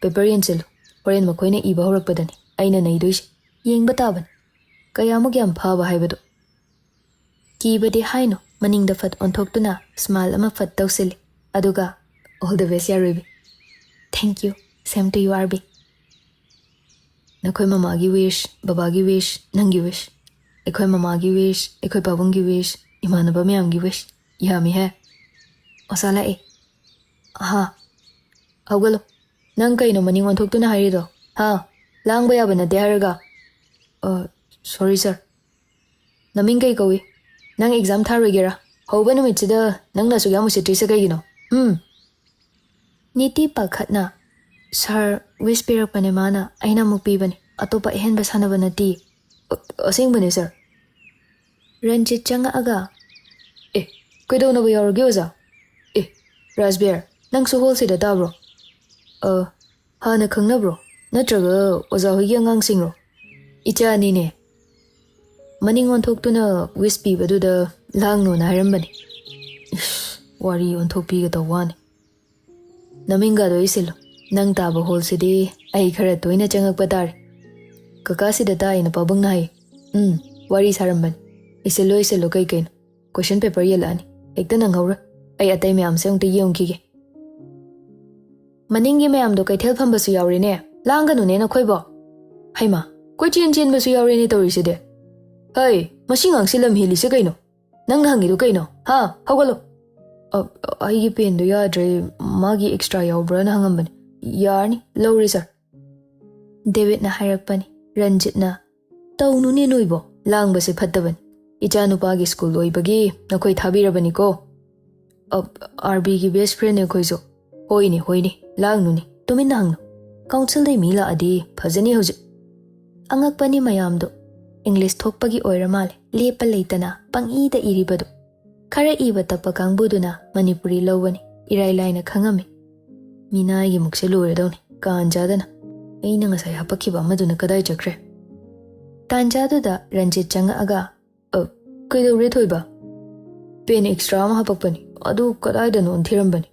ꯄꯦꯄꯔ ꯌꯦꯟꯁꯤꯜꯂꯨ꯫ ꯍꯣꯔꯦꯟ ꯃꯈꯣꯏꯅ ꯏꯕ ꯍꯧꯔꯛꯄꯗꯅꯤ ꯑꯩꯅ ꯅꯩꯗꯣꯏꯁꯦ꯫ ꯌꯦꯡꯕ ꯇꯥꯕꯅꯤ꯫ ꯀꯌꯥꯃꯨꯛ ꯌꯥꯝ ꯐꯕ ꯍꯥꯏꯕꯗꯣ꯫ ꯀꯤꯕꯗꯤ ꯍꯥꯏꯅꯨ, ꯃꯅꯤꯡꯗ ꯐꯠ ꯑꯣꯟꯊꯣꯛꯇꯨꯅ ꯁ꯭ꯃꯥꯏꯜ ꯑꯃ ꯐꯠ ꯇꯧꯁꯤꯜꯂꯤ꯫ ꯑꯗꯨꯒ, "All the best, ꯌꯥꯔꯣꯏꯕꯤ꯫" "Thank you, same to you, ꯑꯥꯔꯕꯤ꯫" ꯅꯈꯣꯏ ꯃꯃꯥꯒꯤ ꯋꯤꯁ, ꯕꯕꯥꯒꯤ ꯋꯤꯁ, ꯅꯪꯒꯤ ꯋꯤꯁ, ꯑꯩꯈꯣꯏ ꯃꯃꯥꯒꯤ ꯋꯤꯁ, ꯑꯩꯈꯣꯏ ꯄꯥꯕꯨꯡꯒꯤ ꯋꯤꯁ, ꯏꯃꯥꯟꯅꯕ ꯃꯌꯥꯝꯒꯤ ꯋꯤꯁ, ꯌꯥꯝꯃꯤꯍꯦ꯫ ꯑꯣꯖꯥ ꯂꯥꯛꯑꯦ꯫ ꯑꯍꯥ, ꯍꯧꯒꯠꯂꯣ꯫ ꯅꯪ ꯀꯩꯅꯣ ꯃꯅꯤꯡ ꯑꯣꯟꯊꯣꯛꯇꯨꯅ ꯍꯥꯏꯔꯤꯗꯣ? ꯍꯥ? ꯂꯥꯡꯕ ꯌꯥꯕ ꯅꯠꯇꯦ ꯍꯥꯏꯔꯒ? ꯑ, ꯁꯣꯔꯤ ꯁꯥꯔ꯫ ꯅꯃꯤꯡ ꯀꯩ ꯀꯧꯏ? ꯅꯪ ꯑꯦꯛꯖꯥꯝ ꯊꯥꯔꯣꯏꯒꯦꯔꯥ? ꯍꯧꯕ ꯅꯨꯃꯤꯠꯁꯤꯗ ꯅꯪꯅ ꯑꯁꯨꯛ ꯌꯥꯝ ꯎꯁꯤꯠꯇ꯭ꯔꯤꯁꯦ ꯀꯩꯒꯤꯅꯣ? ꯍꯨꯝ? ꯅꯤꯇꯤ ꯄꯥꯈꯠꯅ, "ꯁꯥꯔ, ꯋꯤꯁ ꯄꯤꯔꯛꯄꯅꯦ ꯃꯥꯅ, ꯑꯩꯅ ꯑꯃꯨꯛ ꯄꯤꯕꯅꯦ, ꯑꯇꯣꯞꯄ ꯑꯍꯦꯟꯕ ꯁꯥꯟꯅꯕ ꯅꯠꯇꯤꯌꯦ꯫" "ꯑ-, ꯑꯁꯦꯡꯕꯅꯦ ꯁꯥꯔ?" ꯔꯟꯖꯤꯠ ꯆꯪꯉꯛꯑꯒ, "ꯑꯦ, ꯀꯩꯗꯧꯅꯕ ꯌꯥꯎꯔꯒꯦ ꯑꯣꯖꯥ? ꯑꯦ, ꯔꯥꯖꯕꯤꯔ, ꯅꯪꯁꯨ ꯍꯣꯜꯁꯤꯗ ꯇꯥꯕ꯭ꯔꯣ? ꯑ, ꯍꯥꯟꯅ ꯈꯪꯅꯕ꯭ꯔꯣ? ꯅꯠꯇ꯭ꯔꯒ ꯑꯣꯖꯥ ꯍꯣꯏꯒꯤ ꯑꯉꯥꯡꯁꯤꯡꯔꯣ?" "ꯏꯆꯥꯅꯤꯅꯦ꯫ ꯃꯅꯤꯡ ꯑꯣꯟꯊꯣꯛꯇꯨꯅ ꯋꯤꯁ ꯄꯤꯕꯗꯨꯗ ꯂꯥꯡꯅꯣꯅ ꯍꯥꯏꯔꯝꯕꯅꯤ꯫" "ꯏꯁ, ꯋꯥꯔꯤ ꯑꯣꯟꯊꯣꯛꯄꯤꯒꯗꯧ ꯋꯥꯅꯤ꯫ ꯅꯃꯤꯡꯒꯗꯣ ꯏꯁꯤꯜꯂꯨ꯫ ꯅꯪ ꯇꯥꯕ ꯍꯣꯜꯁꯤꯗꯤ ꯑꯩ ꯈꯔ ꯇꯣꯏꯅ ꯆꯪꯉꯛꯄ ꯇꯥꯔꯦ꯫ ꯀꯀꯥꯁꯤꯗ ꯇꯥꯏꯅ ꯄꯥꯕꯨꯡꯅ ꯍꯥꯏ꯫ ꯎꯝ, ꯋꯥꯔꯤ ꯁꯥꯔꯝꯕꯅꯤ꯫ ꯏꯁꯤꯜꯂꯣ, ꯏꯁꯤꯜꯂꯣ, ꯀꯩ ꯀꯩꯅꯣ? ꯀꯣꯏꯁꯟ ꯄꯦꯄꯔ ꯌꯦꯜꯂꯛꯑꯅꯤ꯫ ꯍꯦꯛꯇ ꯅꯪꯍꯧꯔꯣꯏ꯫ ꯑꯩ ꯑꯇꯩ ꯃꯌꯥꯝꯁꯦ ꯑꯃꯨꯛꯇ ꯌꯦꯡꯈꯤꯒꯦ꯫ ꯃꯅꯤꯡꯒꯤ ꯃꯌꯥꯝꯗꯣ ꯀꯩꯊꯦꯜ ꯐꯝꯕꯁꯨ ꯌꯥꯎꯔꯦꯅꯦ꯫ ꯂꯥꯡꯒꯅꯨꯅꯦ ꯅꯈꯣꯏꯕꯣ꯫ ꯍꯩꯃꯥ, ꯀꯣꯏꯆꯦꯟ ꯆꯦꯟꯕꯁꯨ ꯌꯥꯎꯔꯦꯅꯦ ꯇꯧꯔꯤꯁꯤꯗꯤ꯫ ꯍꯩ, ꯃꯁꯤ ꯉꯥꯡꯁꯤ ꯂꯝ ꯍꯦꯜꯂꯤꯁꯦ ꯀꯩꯅꯣ? ꯅꯪꯅ ꯍꯪꯉꯤꯗꯣ ꯀꯩꯅꯣ? ꯍꯥ? ꯍꯧꯒꯠꯂꯣ꯫ "ꯑ, ꯑꯩꯒꯤ ꯄꯦꯟꯗꯣ ꯌꯥꯗ꯭ꯔꯦ, ꯃꯥꯒꯤ ꯑꯦꯛꯁꯇ꯭ꯔꯥ ꯌꯥꯎꯕ꯭ꯔꯥꯅ ꯍꯪꯉꯝꯕꯅꯦ꯫ ꯌꯥꯔꯅꯤ, ꯂꯧꯔꯦ ꯁꯥꯔ꯫" ꯗꯦꯕꯤꯠꯅ ꯍꯥꯏꯔꯛꯄꯅꯤ꯫ ꯔꯟꯖꯤꯠꯅ, "ꯇꯧꯅꯨꯅꯦ ꯅꯣꯏꯕꯣ, ꯂꯥꯡꯕꯁꯦ ꯐꯠꯇꯕꯅꯤ꯫ ꯏꯆꯥꯅꯨꯄꯥꯒꯤ ꯁ꯭ꯀꯨꯜ ꯑꯣꯏꯕꯒꯤ ꯅꯈꯣꯏ ꯊꯥꯕꯤꯔꯕꯅꯤꯀꯣ꯫ ꯑ, ꯑꯥꯔꯕꯤꯒꯤ ꯕꯦꯁ ꯐ꯭ꯔꯦꯟꯅꯦ ꯑꯩꯈꯣꯏꯁꯨ꯫" "ꯍꯣꯏꯅꯦ, ꯍꯣꯏꯅꯦ, ꯂꯥꯡꯅꯨꯅꯦ, ꯇꯨꯃꯤꯟꯅ ꯍꯪꯉꯨ꯫ ꯀꯥꯎꯟꯁꯤꯜꯗꯩ ꯃꯤ ꯂꯥꯛꯑꯗꯤ ꯐꯖꯅꯤ ꯍꯧꯖꯤꯛ꯫" ꯑꯉꯛꯄꯅꯤ ꯃꯌꯥꯝꯗꯣ꯫ ꯏꯪꯂꯤꯁ ꯊꯣꯛꯄꯒꯤ ꯑꯣꯏꯔ ꯃꯥꯜꯂꯦ, ꯂꯦꯞꯄ ꯂꯩꯇꯅ ꯄꯪꯏꯗ ꯏꯔꯤꯕꯗꯣ꯫ ꯈꯔ ꯏꯕ ꯇꯞꯄ ꯀꯥꯡꯕꯨꯗꯨꯅ ꯃꯅꯤꯄꯨꯔꯤ ꯂꯧꯕꯅꯤ, ꯏꯔꯥꯏ ꯂꯥꯏꯅ ꯈꯪꯉꯝꯃꯤ꯫ ꯃꯤꯅꯥꯏꯒꯤ ꯃꯨꯛꯁꯦ ꯂꯣꯏꯔꯗꯧꯅꯤ, ꯀꯥꯟ ꯆꯥꯗꯅ꯫ ꯑꯩꯅ ꯉꯁꯥꯏ ꯍꯥꯄꯛꯈꯤꯕ ꯑꯃꯗꯨꯅ ꯀꯗꯥꯏ ꯆꯠꯈ꯭ꯔꯦ? ꯇꯥꯟꯖꯥꯗꯨꯗ ꯔꯟꯖꯤꯠ ꯆꯪꯉꯛꯑꯒ, "ꯑ, ꯀꯩꯗꯧꯔꯦ ꯊꯣꯏꯕ?" "ꯄꯦꯟ ꯑꯦꯛꯁꯇ꯭ꯔꯥ ꯑꯃ ꯍꯥꯄꯛꯄꯅꯤ, ꯑꯗꯨ ꯀꯗꯥꯏꯗꯅꯣ ꯊꯤꯔꯝꯕꯅꯤ꯫"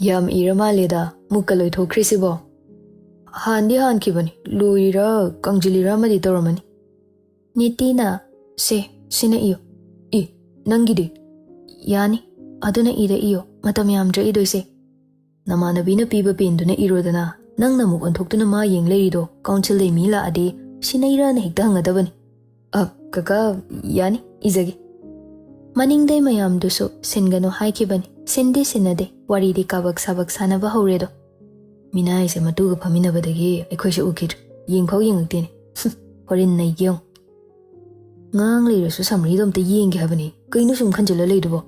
"ꯌꯥꯝ ꯏꯔ ꯃꯥꯜꯂꯦꯗ, ꯃꯨꯛꯀ ꯂꯣꯏꯊꯣꯛꯈ꯭ꯔꯤꯁꯤꯕꯣ?" "ꯍꯥꯟꯗꯤ ꯍꯥꯟꯈꯤꯕꯅꯤ, ꯂꯣꯏꯔꯤꯔ ꯀꯪꯁꯤꯜꯂꯤꯔ ꯑꯃꯗꯤ ꯇꯧꯔꯝꯃꯅꯤ꯫" ꯅꯤꯇꯤꯅ, "ꯁꯦ, ꯁꯤꯅ ꯏꯌꯨ꯫" "ꯏ, ꯅꯪꯒꯤꯗꯤ?" "ꯌꯥꯅꯤ, ꯑꯗꯨꯅ ꯏꯔ ꯏꯌꯣ, ꯃꯇꯝ ꯌꯥꯝꯗ꯭ꯔꯦ ꯏꯗꯣꯏꯁꯦ꯫" "ꯅꯃꯥꯟꯅꯕꯤꯅ ꯄꯤꯕ ꯄꯦꯟꯗꯨꯅ ꯏꯔꯣꯗꯅ, ꯅꯪꯅ ꯑꯃꯨꯛ ꯑꯣꯟꯊꯣꯛꯇꯨꯅ ꯃꯥ ꯌꯦꯡ ꯂꯩꯔꯤꯗꯣ, ꯀꯥꯎꯟꯁꯤꯜꯗꯩ ꯃꯤ ꯂꯥꯛꯑꯗꯤ ꯁꯤꯟꯅꯩꯔꯥꯅ ꯍꯦꯛꯇ ꯍꯪꯒꯗꯕꯅꯤ꯫" "ꯑ, ꯀꯀꯥ, ꯌꯥꯅꯤ, ꯏꯖꯒꯦ꯫" ꯃꯅꯤꯡꯗꯩ ꯃꯌꯥꯝꯗꯨꯁꯨ ꯁꯤꯟꯒꯅꯨ ꯍꯥꯏꯈꯤꯕꯅꯤ꯫ ꯁꯤꯟꯗꯤ ꯁꯤꯟꯅꯗꯦ, ꯋꯥꯔꯤꯗꯤ ꯀꯥꯕꯛ ꯁꯥꯕꯛ ꯁꯥꯟꯅꯕ ꯍꯧꯔꯦꯗꯣ꯫ "ꯃꯤꯅꯥꯏꯁꯦ ꯃꯇꯨꯒ ꯐꯝꯃꯤꯟꯅꯕꯗꯒꯤ ꯑꯩꯈꯣꯏꯁꯦ ꯎꯈꯤꯗ꯭ꯔꯦ꯫ ꯌꯦꯡꯐꯥꯎ ꯌꯦꯡꯉꯛꯇꯦꯅꯦ꯫ ꯍꯨꯝ, ꯍꯣꯔꯦꯟ ꯅꯩꯒꯦ ꯌꯦꯡꯉꯨ꯫" "ꯉꯥꯡ ꯂꯩꯔꯁꯨ ꯁꯝꯔꯤꯗꯣ ꯑꯝꯇ ꯌꯦꯡꯒꯦ ꯍꯥꯏꯕꯅꯤ꯫ ꯀꯩꯅꯣ ꯁꯨꯝ ꯈꯟꯖꯤꯜꯂ ꯂꯩꯗꯨꯕꯣ?"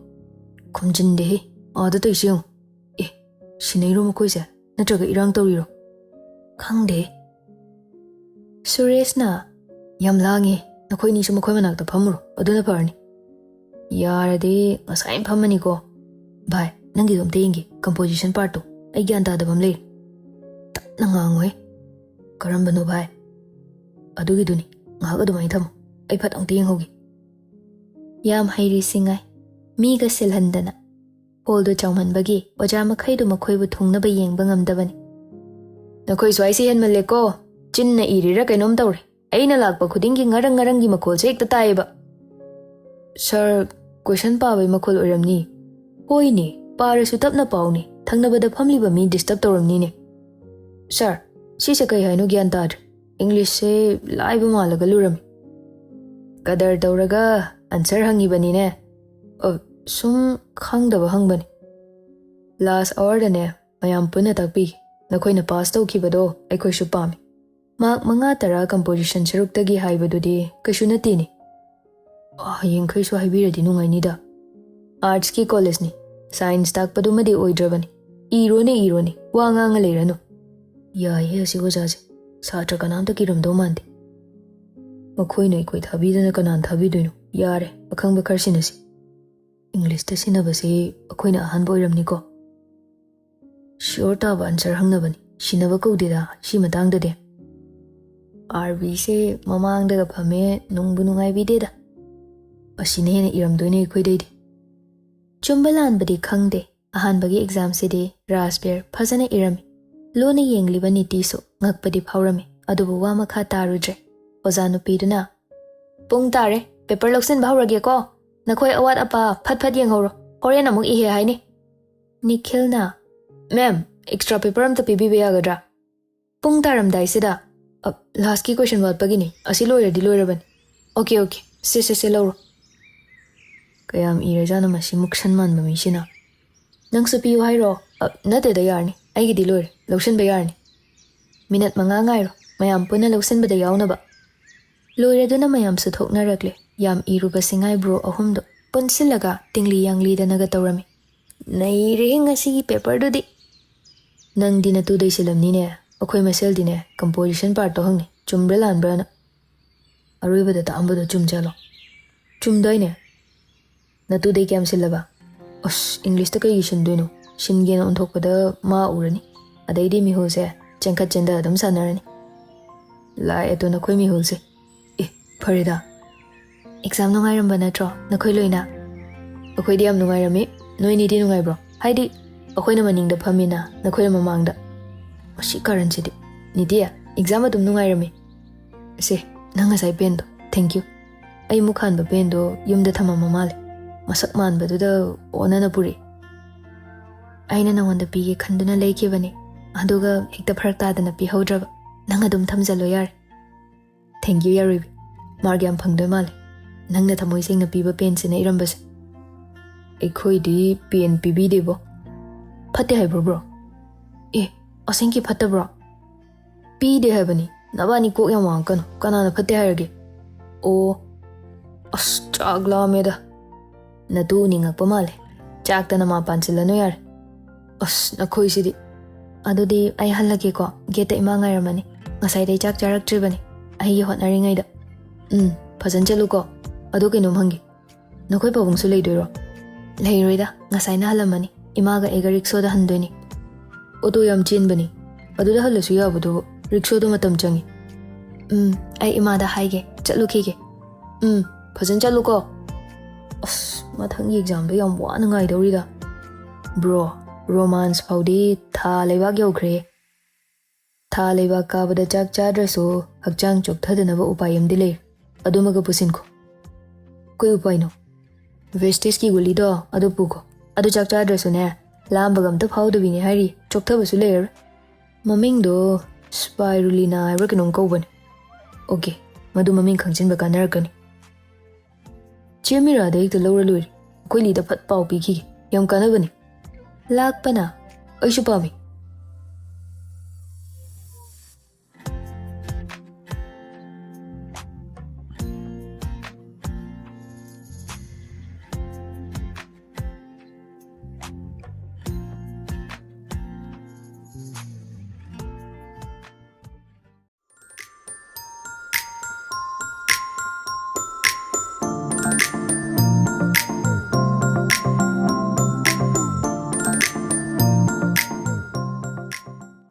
"ꯈꯨꯝꯖꯤꯟꯗꯦꯍꯦ꯫ ꯑꯥꯗ ꯇꯧꯏꯁꯦ ꯌꯦꯡꯉꯨ꯫ ꯑꯦ, ꯁꯤꯟꯅꯩꯔꯣ ꯃꯈꯣꯏꯁꯦ? ꯅꯠꯇ꯭ꯔꯒ ꯏꯔꯥꯡ ꯇꯧꯔꯤꯔꯣ?" "ꯈꯪꯗꯦ꯫" ꯁꯨꯔꯦꯁꯅ, "ꯌꯥꯝ ꯂꯥꯡꯉꯦ꯫ ꯅꯈꯣꯏꯅꯤꯁꯨ ꯃꯈꯣꯏ ꯃꯅꯥꯛꯇ ꯐꯝꯃꯨꯔꯣ꯫ ꯑꯗꯨꯅ ꯐꯔꯅꯤ꯫" "ꯌꯥꯔꯗꯤ ꯉꯁꯥꯏꯅ ꯐꯝꯃꯅꯤꯀꯣ꯫" "ꯚꯥꯏ, ꯅꯪꯒꯤꯗꯣ ꯑꯝꯇ ꯌꯦꯡꯒꯦ꯫ ꯀꯝꯄꯣꯖꯤꯁꯟ ꯄꯥꯔꯠꯇꯣ ꯑꯩ ꯒ꯭ꯌꯥꯟ ꯇꯥꯗꯕ ꯑꯃ ꯂꯩꯔꯦ꯫" "ꯇꯞꯅ ꯉꯥꯡꯉꯨꯍꯦ꯫" "ꯀꯔꯝꯕꯅꯣ ꯚꯥꯏ?" "ꯑꯗꯨꯒꯤꯗꯨꯅꯤ꯫ ꯉꯥꯏꯍꯥꯛ ꯑꯗꯨꯃꯥꯏꯅ ꯊꯝꯃꯣ꯫ ꯑꯩ ꯐꯠ ꯑꯃꯨꯛꯇ ꯌꯦꯡꯍꯧꯒꯦ꯫" ꯌꯥꯝ ꯍꯩꯔꯤꯁꯤꯉꯥꯏ ꯃꯤꯒ ꯁꯤꯜꯍꯟꯗꯅ꯫ ꯍꯣꯜꯗꯨ ꯆꯥꯎꯃꯟꯕꯒꯤ ꯑꯣꯖꯥ ꯃꯈꯩꯗꯨ ꯃꯈꯣꯏꯕꯨ ꯊꯨꯡꯅꯕ ꯌꯦꯡꯕ ꯉꯝꯗꯕꯅꯤ꯫ "ꯅꯈꯣꯏ ꯁ꯭ꯋꯥꯏꯁꯤ ꯍꯦꯟꯃꯜꯂꯦꯀꯣ꯫ ꯆꯤꯟꯅ ꯏꯔꯤꯔꯥ ꯀꯩꯅꯣꯝ ꯇꯧꯔꯦ꯫ ꯑꯩꯅ ꯂꯥꯛꯄ ꯈꯨꯗꯤꯡꯒꯤ ꯉꯔꯪ ꯉꯔꯪꯒꯤ ꯃꯈꯣꯜꯁꯦ ꯍꯦꯛꯇ ꯇꯥꯏꯌꯦꯕ꯫" "ꯁꯥꯔ, ꯀꯣꯏꯁꯟ ꯄꯥꯕꯩ ꯃꯈꯣꯜ ꯑꯣꯏꯔꯝꯅꯤ꯫" "ꯍꯣꯏꯅꯦ, ꯄꯥꯔꯁꯨ ꯇꯞꯅ ꯄꯥꯎꯅꯦ, ꯊꯪꯅꯕꯗ ꯐꯝꯂꯤꯕ ꯃꯤ ꯗꯤꯁꯇꯔꯕ ꯇꯧꯔꯝꯅꯤꯅꯦ꯫" "ꯁꯥꯔ, ꯁꯤꯁꯦ ꯀꯩ ꯍꯥꯏꯅꯣ ꯒ꯭ꯌꯥꯟ ꯇꯥꯗ꯭ꯔꯦ꯫ ꯏꯪꯂꯤꯁꯁꯦ ꯂꯥꯏꯕ ꯃꯥꯜꯂꯒ ꯂꯨꯔꯝꯃꯤ꯫" "ꯀꯗꯔ ꯇꯧꯔꯒ ꯑꯟꯁꯔ ꯍꯪꯉꯤꯕꯅꯤꯅꯦ꯫" "ꯑ, ꯁꯨꯝ ꯈꯪꯗꯕ ꯍꯪꯕꯅꯤ꯫" "ꯂꯥꯁ ꯑꯋꯥꯔꯗꯅꯦ, ꯃꯌꯥꯝ ꯄꯨꯟꯅ ꯇꯥꯛꯄꯤꯒꯦ꯫ ꯅꯈꯣꯏꯅ ꯄꯥꯁ ꯇꯧꯈꯤꯕꯗꯣ ꯑꯩꯈꯣꯏꯁꯨ ꯄꯥꯝꯃꯤ꯫ ꯃꯥꯔꯛ ꯃꯉꯥ ꯇꯔꯥ ꯀꯝꯄꯣꯖꯤꯁꯟ ꯁꯔꯨꯛꯇꯒꯤ ꯍꯥꯏꯕꯗꯨꯗꯤ ꯀꯩꯁꯨ ꯅꯠꯇꯦꯅꯦ꯫" "ꯑ, ꯍꯌꯦꯡꯈꯩꯁꯨ ꯍꯥꯏꯕꯤꯔꯗꯤ ꯅꯨꯡꯉꯥꯏꯅꯤꯗ꯫" "ꯑꯥꯔꯠꯁꯀꯤ ꯀꯣꯂꯦꯖꯅꯤ, ꯁꯥꯏꯟꯁ ꯇꯥꯛꯄꯗꯨꯃꯗꯤ ꯑꯣꯏꯗ꯭ꯔꯕꯅꯤ꯫ ꯏꯔꯣꯅꯦ, ꯏꯔꯣꯅꯦ, ꯋꯥ ꯉꯥꯡꯉ ꯂꯩꯔꯅꯨ꯫" "ꯌꯥꯏꯍꯦ ꯑꯁꯤ ꯑꯣꯖꯥꯁꯦ, ꯁꯥꯇ꯭ꯔ ꯀꯅꯥꯝꯇ ꯀꯤꯔꯝꯗꯧ ꯃꯥꯟꯗꯦ꯫" "ꯃꯈꯣꯏꯅ ꯑꯩꯈꯣꯏ ꯊꯥꯕꯤꯗꯅ ꯀꯅꯥꯅ ꯊꯥꯕꯤꯗꯣꯏꯅꯣ? ꯌꯥꯔꯦ, ꯑꯈꯪꯕ ꯈꯔ ꯁꯤꯟꯅꯁꯤ꯫" "ꯏꯪꯂꯤꯁꯇ ꯁꯤꯟꯅꯕꯁꯤ ꯑꯩꯈꯣꯏꯅ ꯑꯍꯥꯟꯕ ꯑꯣꯏꯔꯝꯅꯤꯀꯣ?" "ꯁꯤꯌꯣꯔ ꯇꯥꯕ ꯑꯟꯁꯔ ꯍꯪꯅꯕꯅꯤ, ꯁꯤꯟꯅꯕ ꯀꯧꯗꯦꯗ ꯁꯤ ꯃꯇꯥꯡꯗꯗꯤ꯫" "ꯑꯥꯔ ꯕꯤꯁꯦ ꯃꯃꯥꯡꯗꯒ ꯐꯝꯃꯦ, ꯅꯨꯡꯕꯨ ꯅꯨꯡꯉꯥꯏꯕꯤꯗꯦꯗ꯫" "ꯑꯁꯤꯅ ꯍꯦꯟꯅ ꯏꯔꯝꯗꯣꯏꯅꯦ ꯑꯩꯈꯣꯏꯗꯩꯗꯤ꯫" ꯆꯨꯝꯕ ꯂꯥꯟꯕꯗꯤ ꯈꯪꯗꯦ, ꯑꯍꯥꯟꯕꯒꯤ ꯑꯦꯛꯖꯥꯝꯁꯤꯗꯤ ꯔꯥꯖꯕꯤꯔ ꯐꯖꯅ ꯏꯔꯝꯃꯤ꯫ ꯂꯣꯟꯅ ꯌꯦꯡꯂꯤꯕ ꯅꯤꯇꯤꯁꯨ ꯉꯛꯄꯗꯤ ꯐꯥꯎꯔꯝꯃꯤ, ꯑꯗꯨꯕꯨ ꯋꯥ ꯃꯈꯥ ꯇꯥꯔꯨꯗ꯭ꯔꯦ꯫ ꯑꯣꯖꯥ ꯅꯨꯄꯤꯗꯨꯅ, "ꯄꯨꯡ ꯇꯥꯔꯦ, ꯄꯦꯄꯔ ꯂꯧꯁꯤꯟꯕ ꯍꯧꯔꯒꯦꯀꯣ꯫ ꯅꯈꯣꯏ ꯑꯋꯥꯠ ꯑꯄꯥ ꯐꯠ ꯐꯠ ꯌꯦꯡꯍꯧꯔꯣ, ꯍꯣꯔꯦꯟ ꯑꯃꯨꯛ ꯏꯍꯦ ꯍꯥꯏꯅꯤ꯫" ꯅꯤꯈꯤꯜꯅ, "ꯃꯦꯝ, ꯑꯦꯛꯁꯇ꯭ꯔꯥ ꯄꯦꯄꯔ ꯑꯝꯇ ꯄꯤꯕꯤꯕ ꯌꯥꯒꯗ꯭ꯔꯥ?" "ꯄꯨꯡ ꯇꯥꯔꯝꯗꯥꯏꯁꯤꯗ?" "ꯑ, ꯂꯥꯁꯀꯤ ꯀꯣꯏꯁꯟ ꯋꯥꯠꯄꯒꯤꯅꯤ, ꯑꯁꯤ ꯂꯣꯏꯔꯗꯤ ꯂꯣꯏꯔꯕꯅꯤ꯫" "ꯑꯣꯀꯦ, ꯑꯣꯀꯦ, ꯁꯦ, ꯁꯦ, ꯁꯦ, ꯂꯧꯔꯣ꯫" "ꯀꯌꯥꯝ ꯏꯔꯖꯥꯠꯅꯣ ꯃꯁꯤ ꯃꯨꯛꯁꯟ ꯃꯥꯟꯕ ꯃꯤꯁꯤꯅ?" "ꯅꯪꯁꯨ ꯄꯤꯌꯨ ꯍꯥꯏꯔꯣ?" "ꯑ, ꯅꯠꯇꯦꯗ, ꯌꯥꯔꯅꯤ, ꯑꯩꯒꯤꯗꯤ ꯂꯣꯏꯔꯦ, ꯂꯧꯁꯤꯟꯕ ꯌꯥꯔꯅꯤ꯫" "ꯃꯤꯅꯠ ꯃꯉꯥ ꯉꯥꯏꯔꯣ, ꯃꯌꯥꯝ ꯄꯨꯟꯅ ꯂꯧꯁꯤꯟꯕꯗ ꯌꯥꯎꯅꯕ꯫" ꯂꯣꯏꯔꯗꯨꯅ ꯃꯌꯥꯝꯁꯨ ꯊꯣꯛꯅꯔꯛꯂꯦ꯫ ꯌꯥꯝ ꯏꯔꯨꯕ ꯁꯤꯡꯉꯥꯏ ꯕ꯭ꯔꯣ ꯑꯍꯨꯝꯗꯣ ꯄꯨꯟꯁꯤꯜꯂꯒ ꯇꯤꯡꯂꯤ ꯌꯥꯡꯂꯤꯗꯅꯒ ꯇꯧꯔꯝꯃꯤ꯫ "ꯅꯩꯔꯦꯍꯦ ꯉꯁꯤꯒꯤ ꯄꯦꯄꯔꯗꯨꯗꯤ!" "ꯅꯪꯗꯤ ꯅꯇꯨꯗꯩ ꯁꯤꯜꯂꯝꯅꯤꯅꯦ꯫ ꯑꯩꯈꯣꯏ ꯃꯁꯦꯜꯗꯤꯅꯦ ꯀꯝꯄꯣꯖꯤꯁꯟ ꯄꯥꯔꯠꯇꯣ ꯍꯪꯅꯤ, ꯆꯨꯝꯕ꯭ꯔꯥ ꯂꯥꯟꯕ꯭ꯔꯥꯅ꯫" ꯑꯔꯣꯏꯕꯗ ꯇꯥꯛꯑꯝꯕꯗꯣ ꯆꯨꯝꯖꯥꯠꯂꯣ? "ꯆꯨꯝꯗꯥꯏꯅꯦ꯫ ꯅꯇꯨꯗꯩ ꯀꯌꯥꯝ ꯁꯤꯜꯂꯕ?" "ꯑꯁ, ꯏꯪꯂꯤꯁꯇ ꯀꯩꯒꯤ ꯁꯤꯟꯗꯣꯏꯅꯣ? ꯁꯤꯟꯒꯦꯅ ꯑꯣꯟꯊꯣꯛꯄꯗ ꯃꯥ ꯎꯔꯅꯤ꯫ ꯑꯗꯩꯗꯤ ꯃꯤꯍꯨꯜꯁꯦ ꯆꯦꯟꯈꯠ ꯆꯦꯟꯊ ꯑꯗꯨꯝ ꯁꯥꯟꯅꯔꯅꯤ꯫" "ꯂꯥꯛꯑꯦ ꯇꯣ ꯅꯈꯣꯏ ꯃꯤꯍꯨꯜꯁꯦ꯫ ꯑꯦ, ꯐꯔꯦꯗ꯫" "ꯑꯦꯛꯖꯥꯝ ꯅꯨꯡꯉꯥꯏꯔꯝꯕ ꯅꯠꯇ꯭ꯔꯣ ꯅꯈꯣꯏ ꯂꯣꯏꯅ?" "ꯑꯩꯈꯣꯏꯗꯤ ꯌꯥꯝ ꯅꯨꯡꯉꯥꯏꯔꯝꯃꯤ꯫ ꯅꯣꯏꯅꯤꯗꯤ ꯅꯨꯡꯉꯥꯏꯕ꯭ꯔꯣ? ꯍꯥꯏꯗꯤ, ꯑꯩꯈꯣꯏꯅ ꯃꯅꯤꯡꯗ ꯐꯝꯃꯤꯅ, ꯅꯈꯣꯏꯅ ꯃꯃꯥꯡꯗ꯫ ꯃꯁꯤ ꯀꯥꯔꯟꯁꯤꯗꯤ꯫ ꯅꯤꯇꯤ, exam ꯑꯗꯨꯝ ꯅꯨꯡꯉꯥꯏꯔꯝꯃꯤ? ꯁꯦ, ꯅꯪ ꯉꯁꯥꯏ ꯄꯦꯟꯗꯣ, thank you꯫ ꯑꯩ ꯃꯨꯛ ꯍꯥꯟꯕ ꯄꯦꯟꯗꯣ ꯌꯨꯝꯗ ꯊꯝꯃꯝꯕ ꯃꯥꯜꯂꯦ꯫ ꯃꯁꯛ ꯃꯥꯟꯕꯗꯨꯗ ꯑꯣꯟꯅꯅ ꯄꯨꯔꯛꯏ꯫ ꯑꯩꯅ ꯅꯉꯣꯟꯗ ꯄꯤꯒꯦ ꯈꯟꯗꯨꯅ ꯂꯩꯈꯤꯕꯅꯤ, ꯑꯗꯨꯒ ꯍꯦꯛꯇ ꯐꯔꯛ ꯇꯥꯗꯅ ꯄꯤꯍꯧꯗ꯭ꯔꯕ꯫ ꯅꯪ ꯑꯗꯨꯝ ꯊꯝꯖꯜꯂꯣ ꯌꯥꯔꯦ꯫ Thank you ꯌꯥꯔꯨꯏꯕꯤ, mark ꯌꯥꯝ ꯐꯪꯗꯣꯏ ꯃꯥꯜꯂꯦ, ꯅꯪꯅ ꯊꯃꯣꯏ ꯁꯦꯡꯅ ꯄꯤꯕ ꯄꯦꯟꯁꯤꯅ ꯏꯔꯝꯕꯁꯦ꯫ ꯑꯩꯈꯣꯏꯗꯤ ꯄꯦꯟ ꯄꯤꯕꯤꯗꯦꯕꯣ꯫ ꯐꯠꯇꯦ ꯍꯥꯏꯕ꯭ꯔꯣ bro? ꯑꯦ, ꯑꯁꯦꯡꯀꯤ ꯐꯠꯇꯕ꯭ꯔꯣ? ꯄꯤꯗꯦ ꯍꯥꯏꯕꯅꯤ, ꯅꯕꯥꯅꯤ ꯀꯣꯛ ꯌꯥꯝ ꯋꯥꯡꯉꯛꯀꯅꯨ, ꯀꯅꯥꯅ ꯐꯠꯇꯦ ꯍꯥꯏꯔꯒꯦ? ꯑꯣ, ꯑꯁ, ꯆꯥꯛ ꯂꯥꯝꯃꯦꯗ꯫ ꯅꯇꯨ ꯎꯅꯤꯡꯉꯛꯄ ꯃꯥꯜꯂꯦ, ꯆꯥꯛꯇꯅ ꯃꯥ ꯄꯥꯟꯁꯤꯜꯂꯅꯨ ꯌꯥꯔꯦ꯫ ꯑꯁ, ꯅꯈꯣꯏꯁꯤꯗꯤ꯫ ꯑꯗꯨꯗꯤ ꯑꯩ ꯍꯜꯂꯒꯦꯀꯣ, gateꯇ ꯏꯃꯥ ꯉꯥꯏꯔꯝꯃꯅꯤ, ꯉꯁꯥꯏꯗꯩ ꯆꯥꯛ ꯆꯥꯔꯛꯇ꯭ꯔꯤꯕꯅꯤ ꯑꯩꯒꯤ ꯍꯣꯠꯅꯔꯤꯉꯩꯗ꯫ ꯎꯝ, ꯐꯖꯅ ꯆꯠꯂꯨꯀꯣ꯫ ꯑꯗꯣ ꯀꯩꯅꯣꯝ ꯍꯪꯒꯦ, ꯅꯈꯣꯏ ꯄꯥꯕꯨꯡꯁꯨ ꯂꯩꯗꯣꯏꯔꯣ? ꯂꯩꯔꯣꯏꯗ, ꯉꯁꯥꯏꯅ ꯍꯜꯂꯝꯃꯅꯤ, ꯏꯃꯥꯒ ꯑꯩꯒ ꯔꯤꯛꯁꯣꯗ ꯍꯟꯗꯣꯏꯅꯤ꯫ ꯑꯣꯇꯣ ꯌꯥꯝ ꯆꯦꯟꯕꯅꯤ, ꯑꯗꯨꯗ ꯍꯜꯂꯁꯨ ꯌꯥꯕꯗꯨꯕꯨ, ꯔꯤꯛꯁꯣꯗꯣ ꯃꯇꯝ ꯆꯪꯉꯤ꯫ ꯎꯝ, ꯑꯩ ꯏꯃꯥꯗ ꯍꯥꯏꯒꯦ, ꯆꯠꯂꯨꯈꯤꯒꯦ꯫ ꯎꯝ, ꯐꯖꯅ ꯆꯠꯂꯨꯀꯣ꯫ ꯑꯁ, ꯃꯊꯪꯒꯤ examꯗꯣ ꯌꯥꯝ ꯋꯥꯅ ꯉꯥꯏꯗꯧꯔꯤꯗ꯫ Bro, romance ꯐꯥꯎꯗꯤ ꯊꯥ ꯂꯩꯕꯥꯛ ꯌꯧꯈ꯭ꯔꯦ꯫ ꯊꯥ ꯂꯩꯕꯥꯛ ꯀꯥꯕꯗ ꯆꯥꯛ ꯆꯥꯗ꯭ꯔꯁꯨ ꯍꯛꯆꯥꯡ ꯆꯣꯛꯊꯗꯅꯕ ꯎꯄꯥꯏ ꯑꯃꯗꯤ ꯂꯩ꯫ ꯑꯗꯨꯃꯒ ꯄꯨꯁꯤꯟꯈꯣ꯫ ꯀꯩ ꯎꯄꯥꯏꯅꯣ? Vestigeꯀꯤ ꯒꯨꯂꯤꯗꯣ ꯑꯗꯨ ꯄꯨꯈꯣ꯫ ꯑꯗꯨ ꯆꯥꯛ ꯆꯥꯗ꯭ꯔꯁꯨꯅꯦ, ꯂꯥꯝꯕꯒ ꯑꯝꯇ ꯐꯥꯎꯗꯕꯤꯅꯦ ꯍꯥꯏꯔꯤ, ꯆꯣꯛꯊꯕꯁꯨ ꯂꯩꯔꯔꯣꯏ꯫ ꯃꯃꯤꯡꯗꯣ Spirulina ꯍꯥꯏꯕ꯭ꯔꯥ ꯀꯩꯅꯣꯝ ꯀꯧꯕꯅꯦ꯫ Okay, ꯃꯗꯨ ꯃꯃꯤꯡ ꯈꯪꯖꯤꯟꯕ ꯀꯥꯟꯅꯔꯛꯀꯅꯤ꯫ ꯆꯦ ꯃꯤꯔꯥꯗ ꯍꯦꯛꯇ ꯂꯧꯔ ꯂꯣꯏꯔꯦ꯫ ꯑꯩꯈꯣꯏ ꯂꯤꯗ ꯐꯠ ꯄꯥꯎ ꯄꯤꯈꯤꯒꯦ꯫ ꯌꯥꯝ ꯀꯥꯟꯅꯕꯅꯤ꯫ ꯂꯥꯛꯄꯅ꯫ ꯑꯩꯁꯨ ꯄꯥꯝꯃꯤ꯫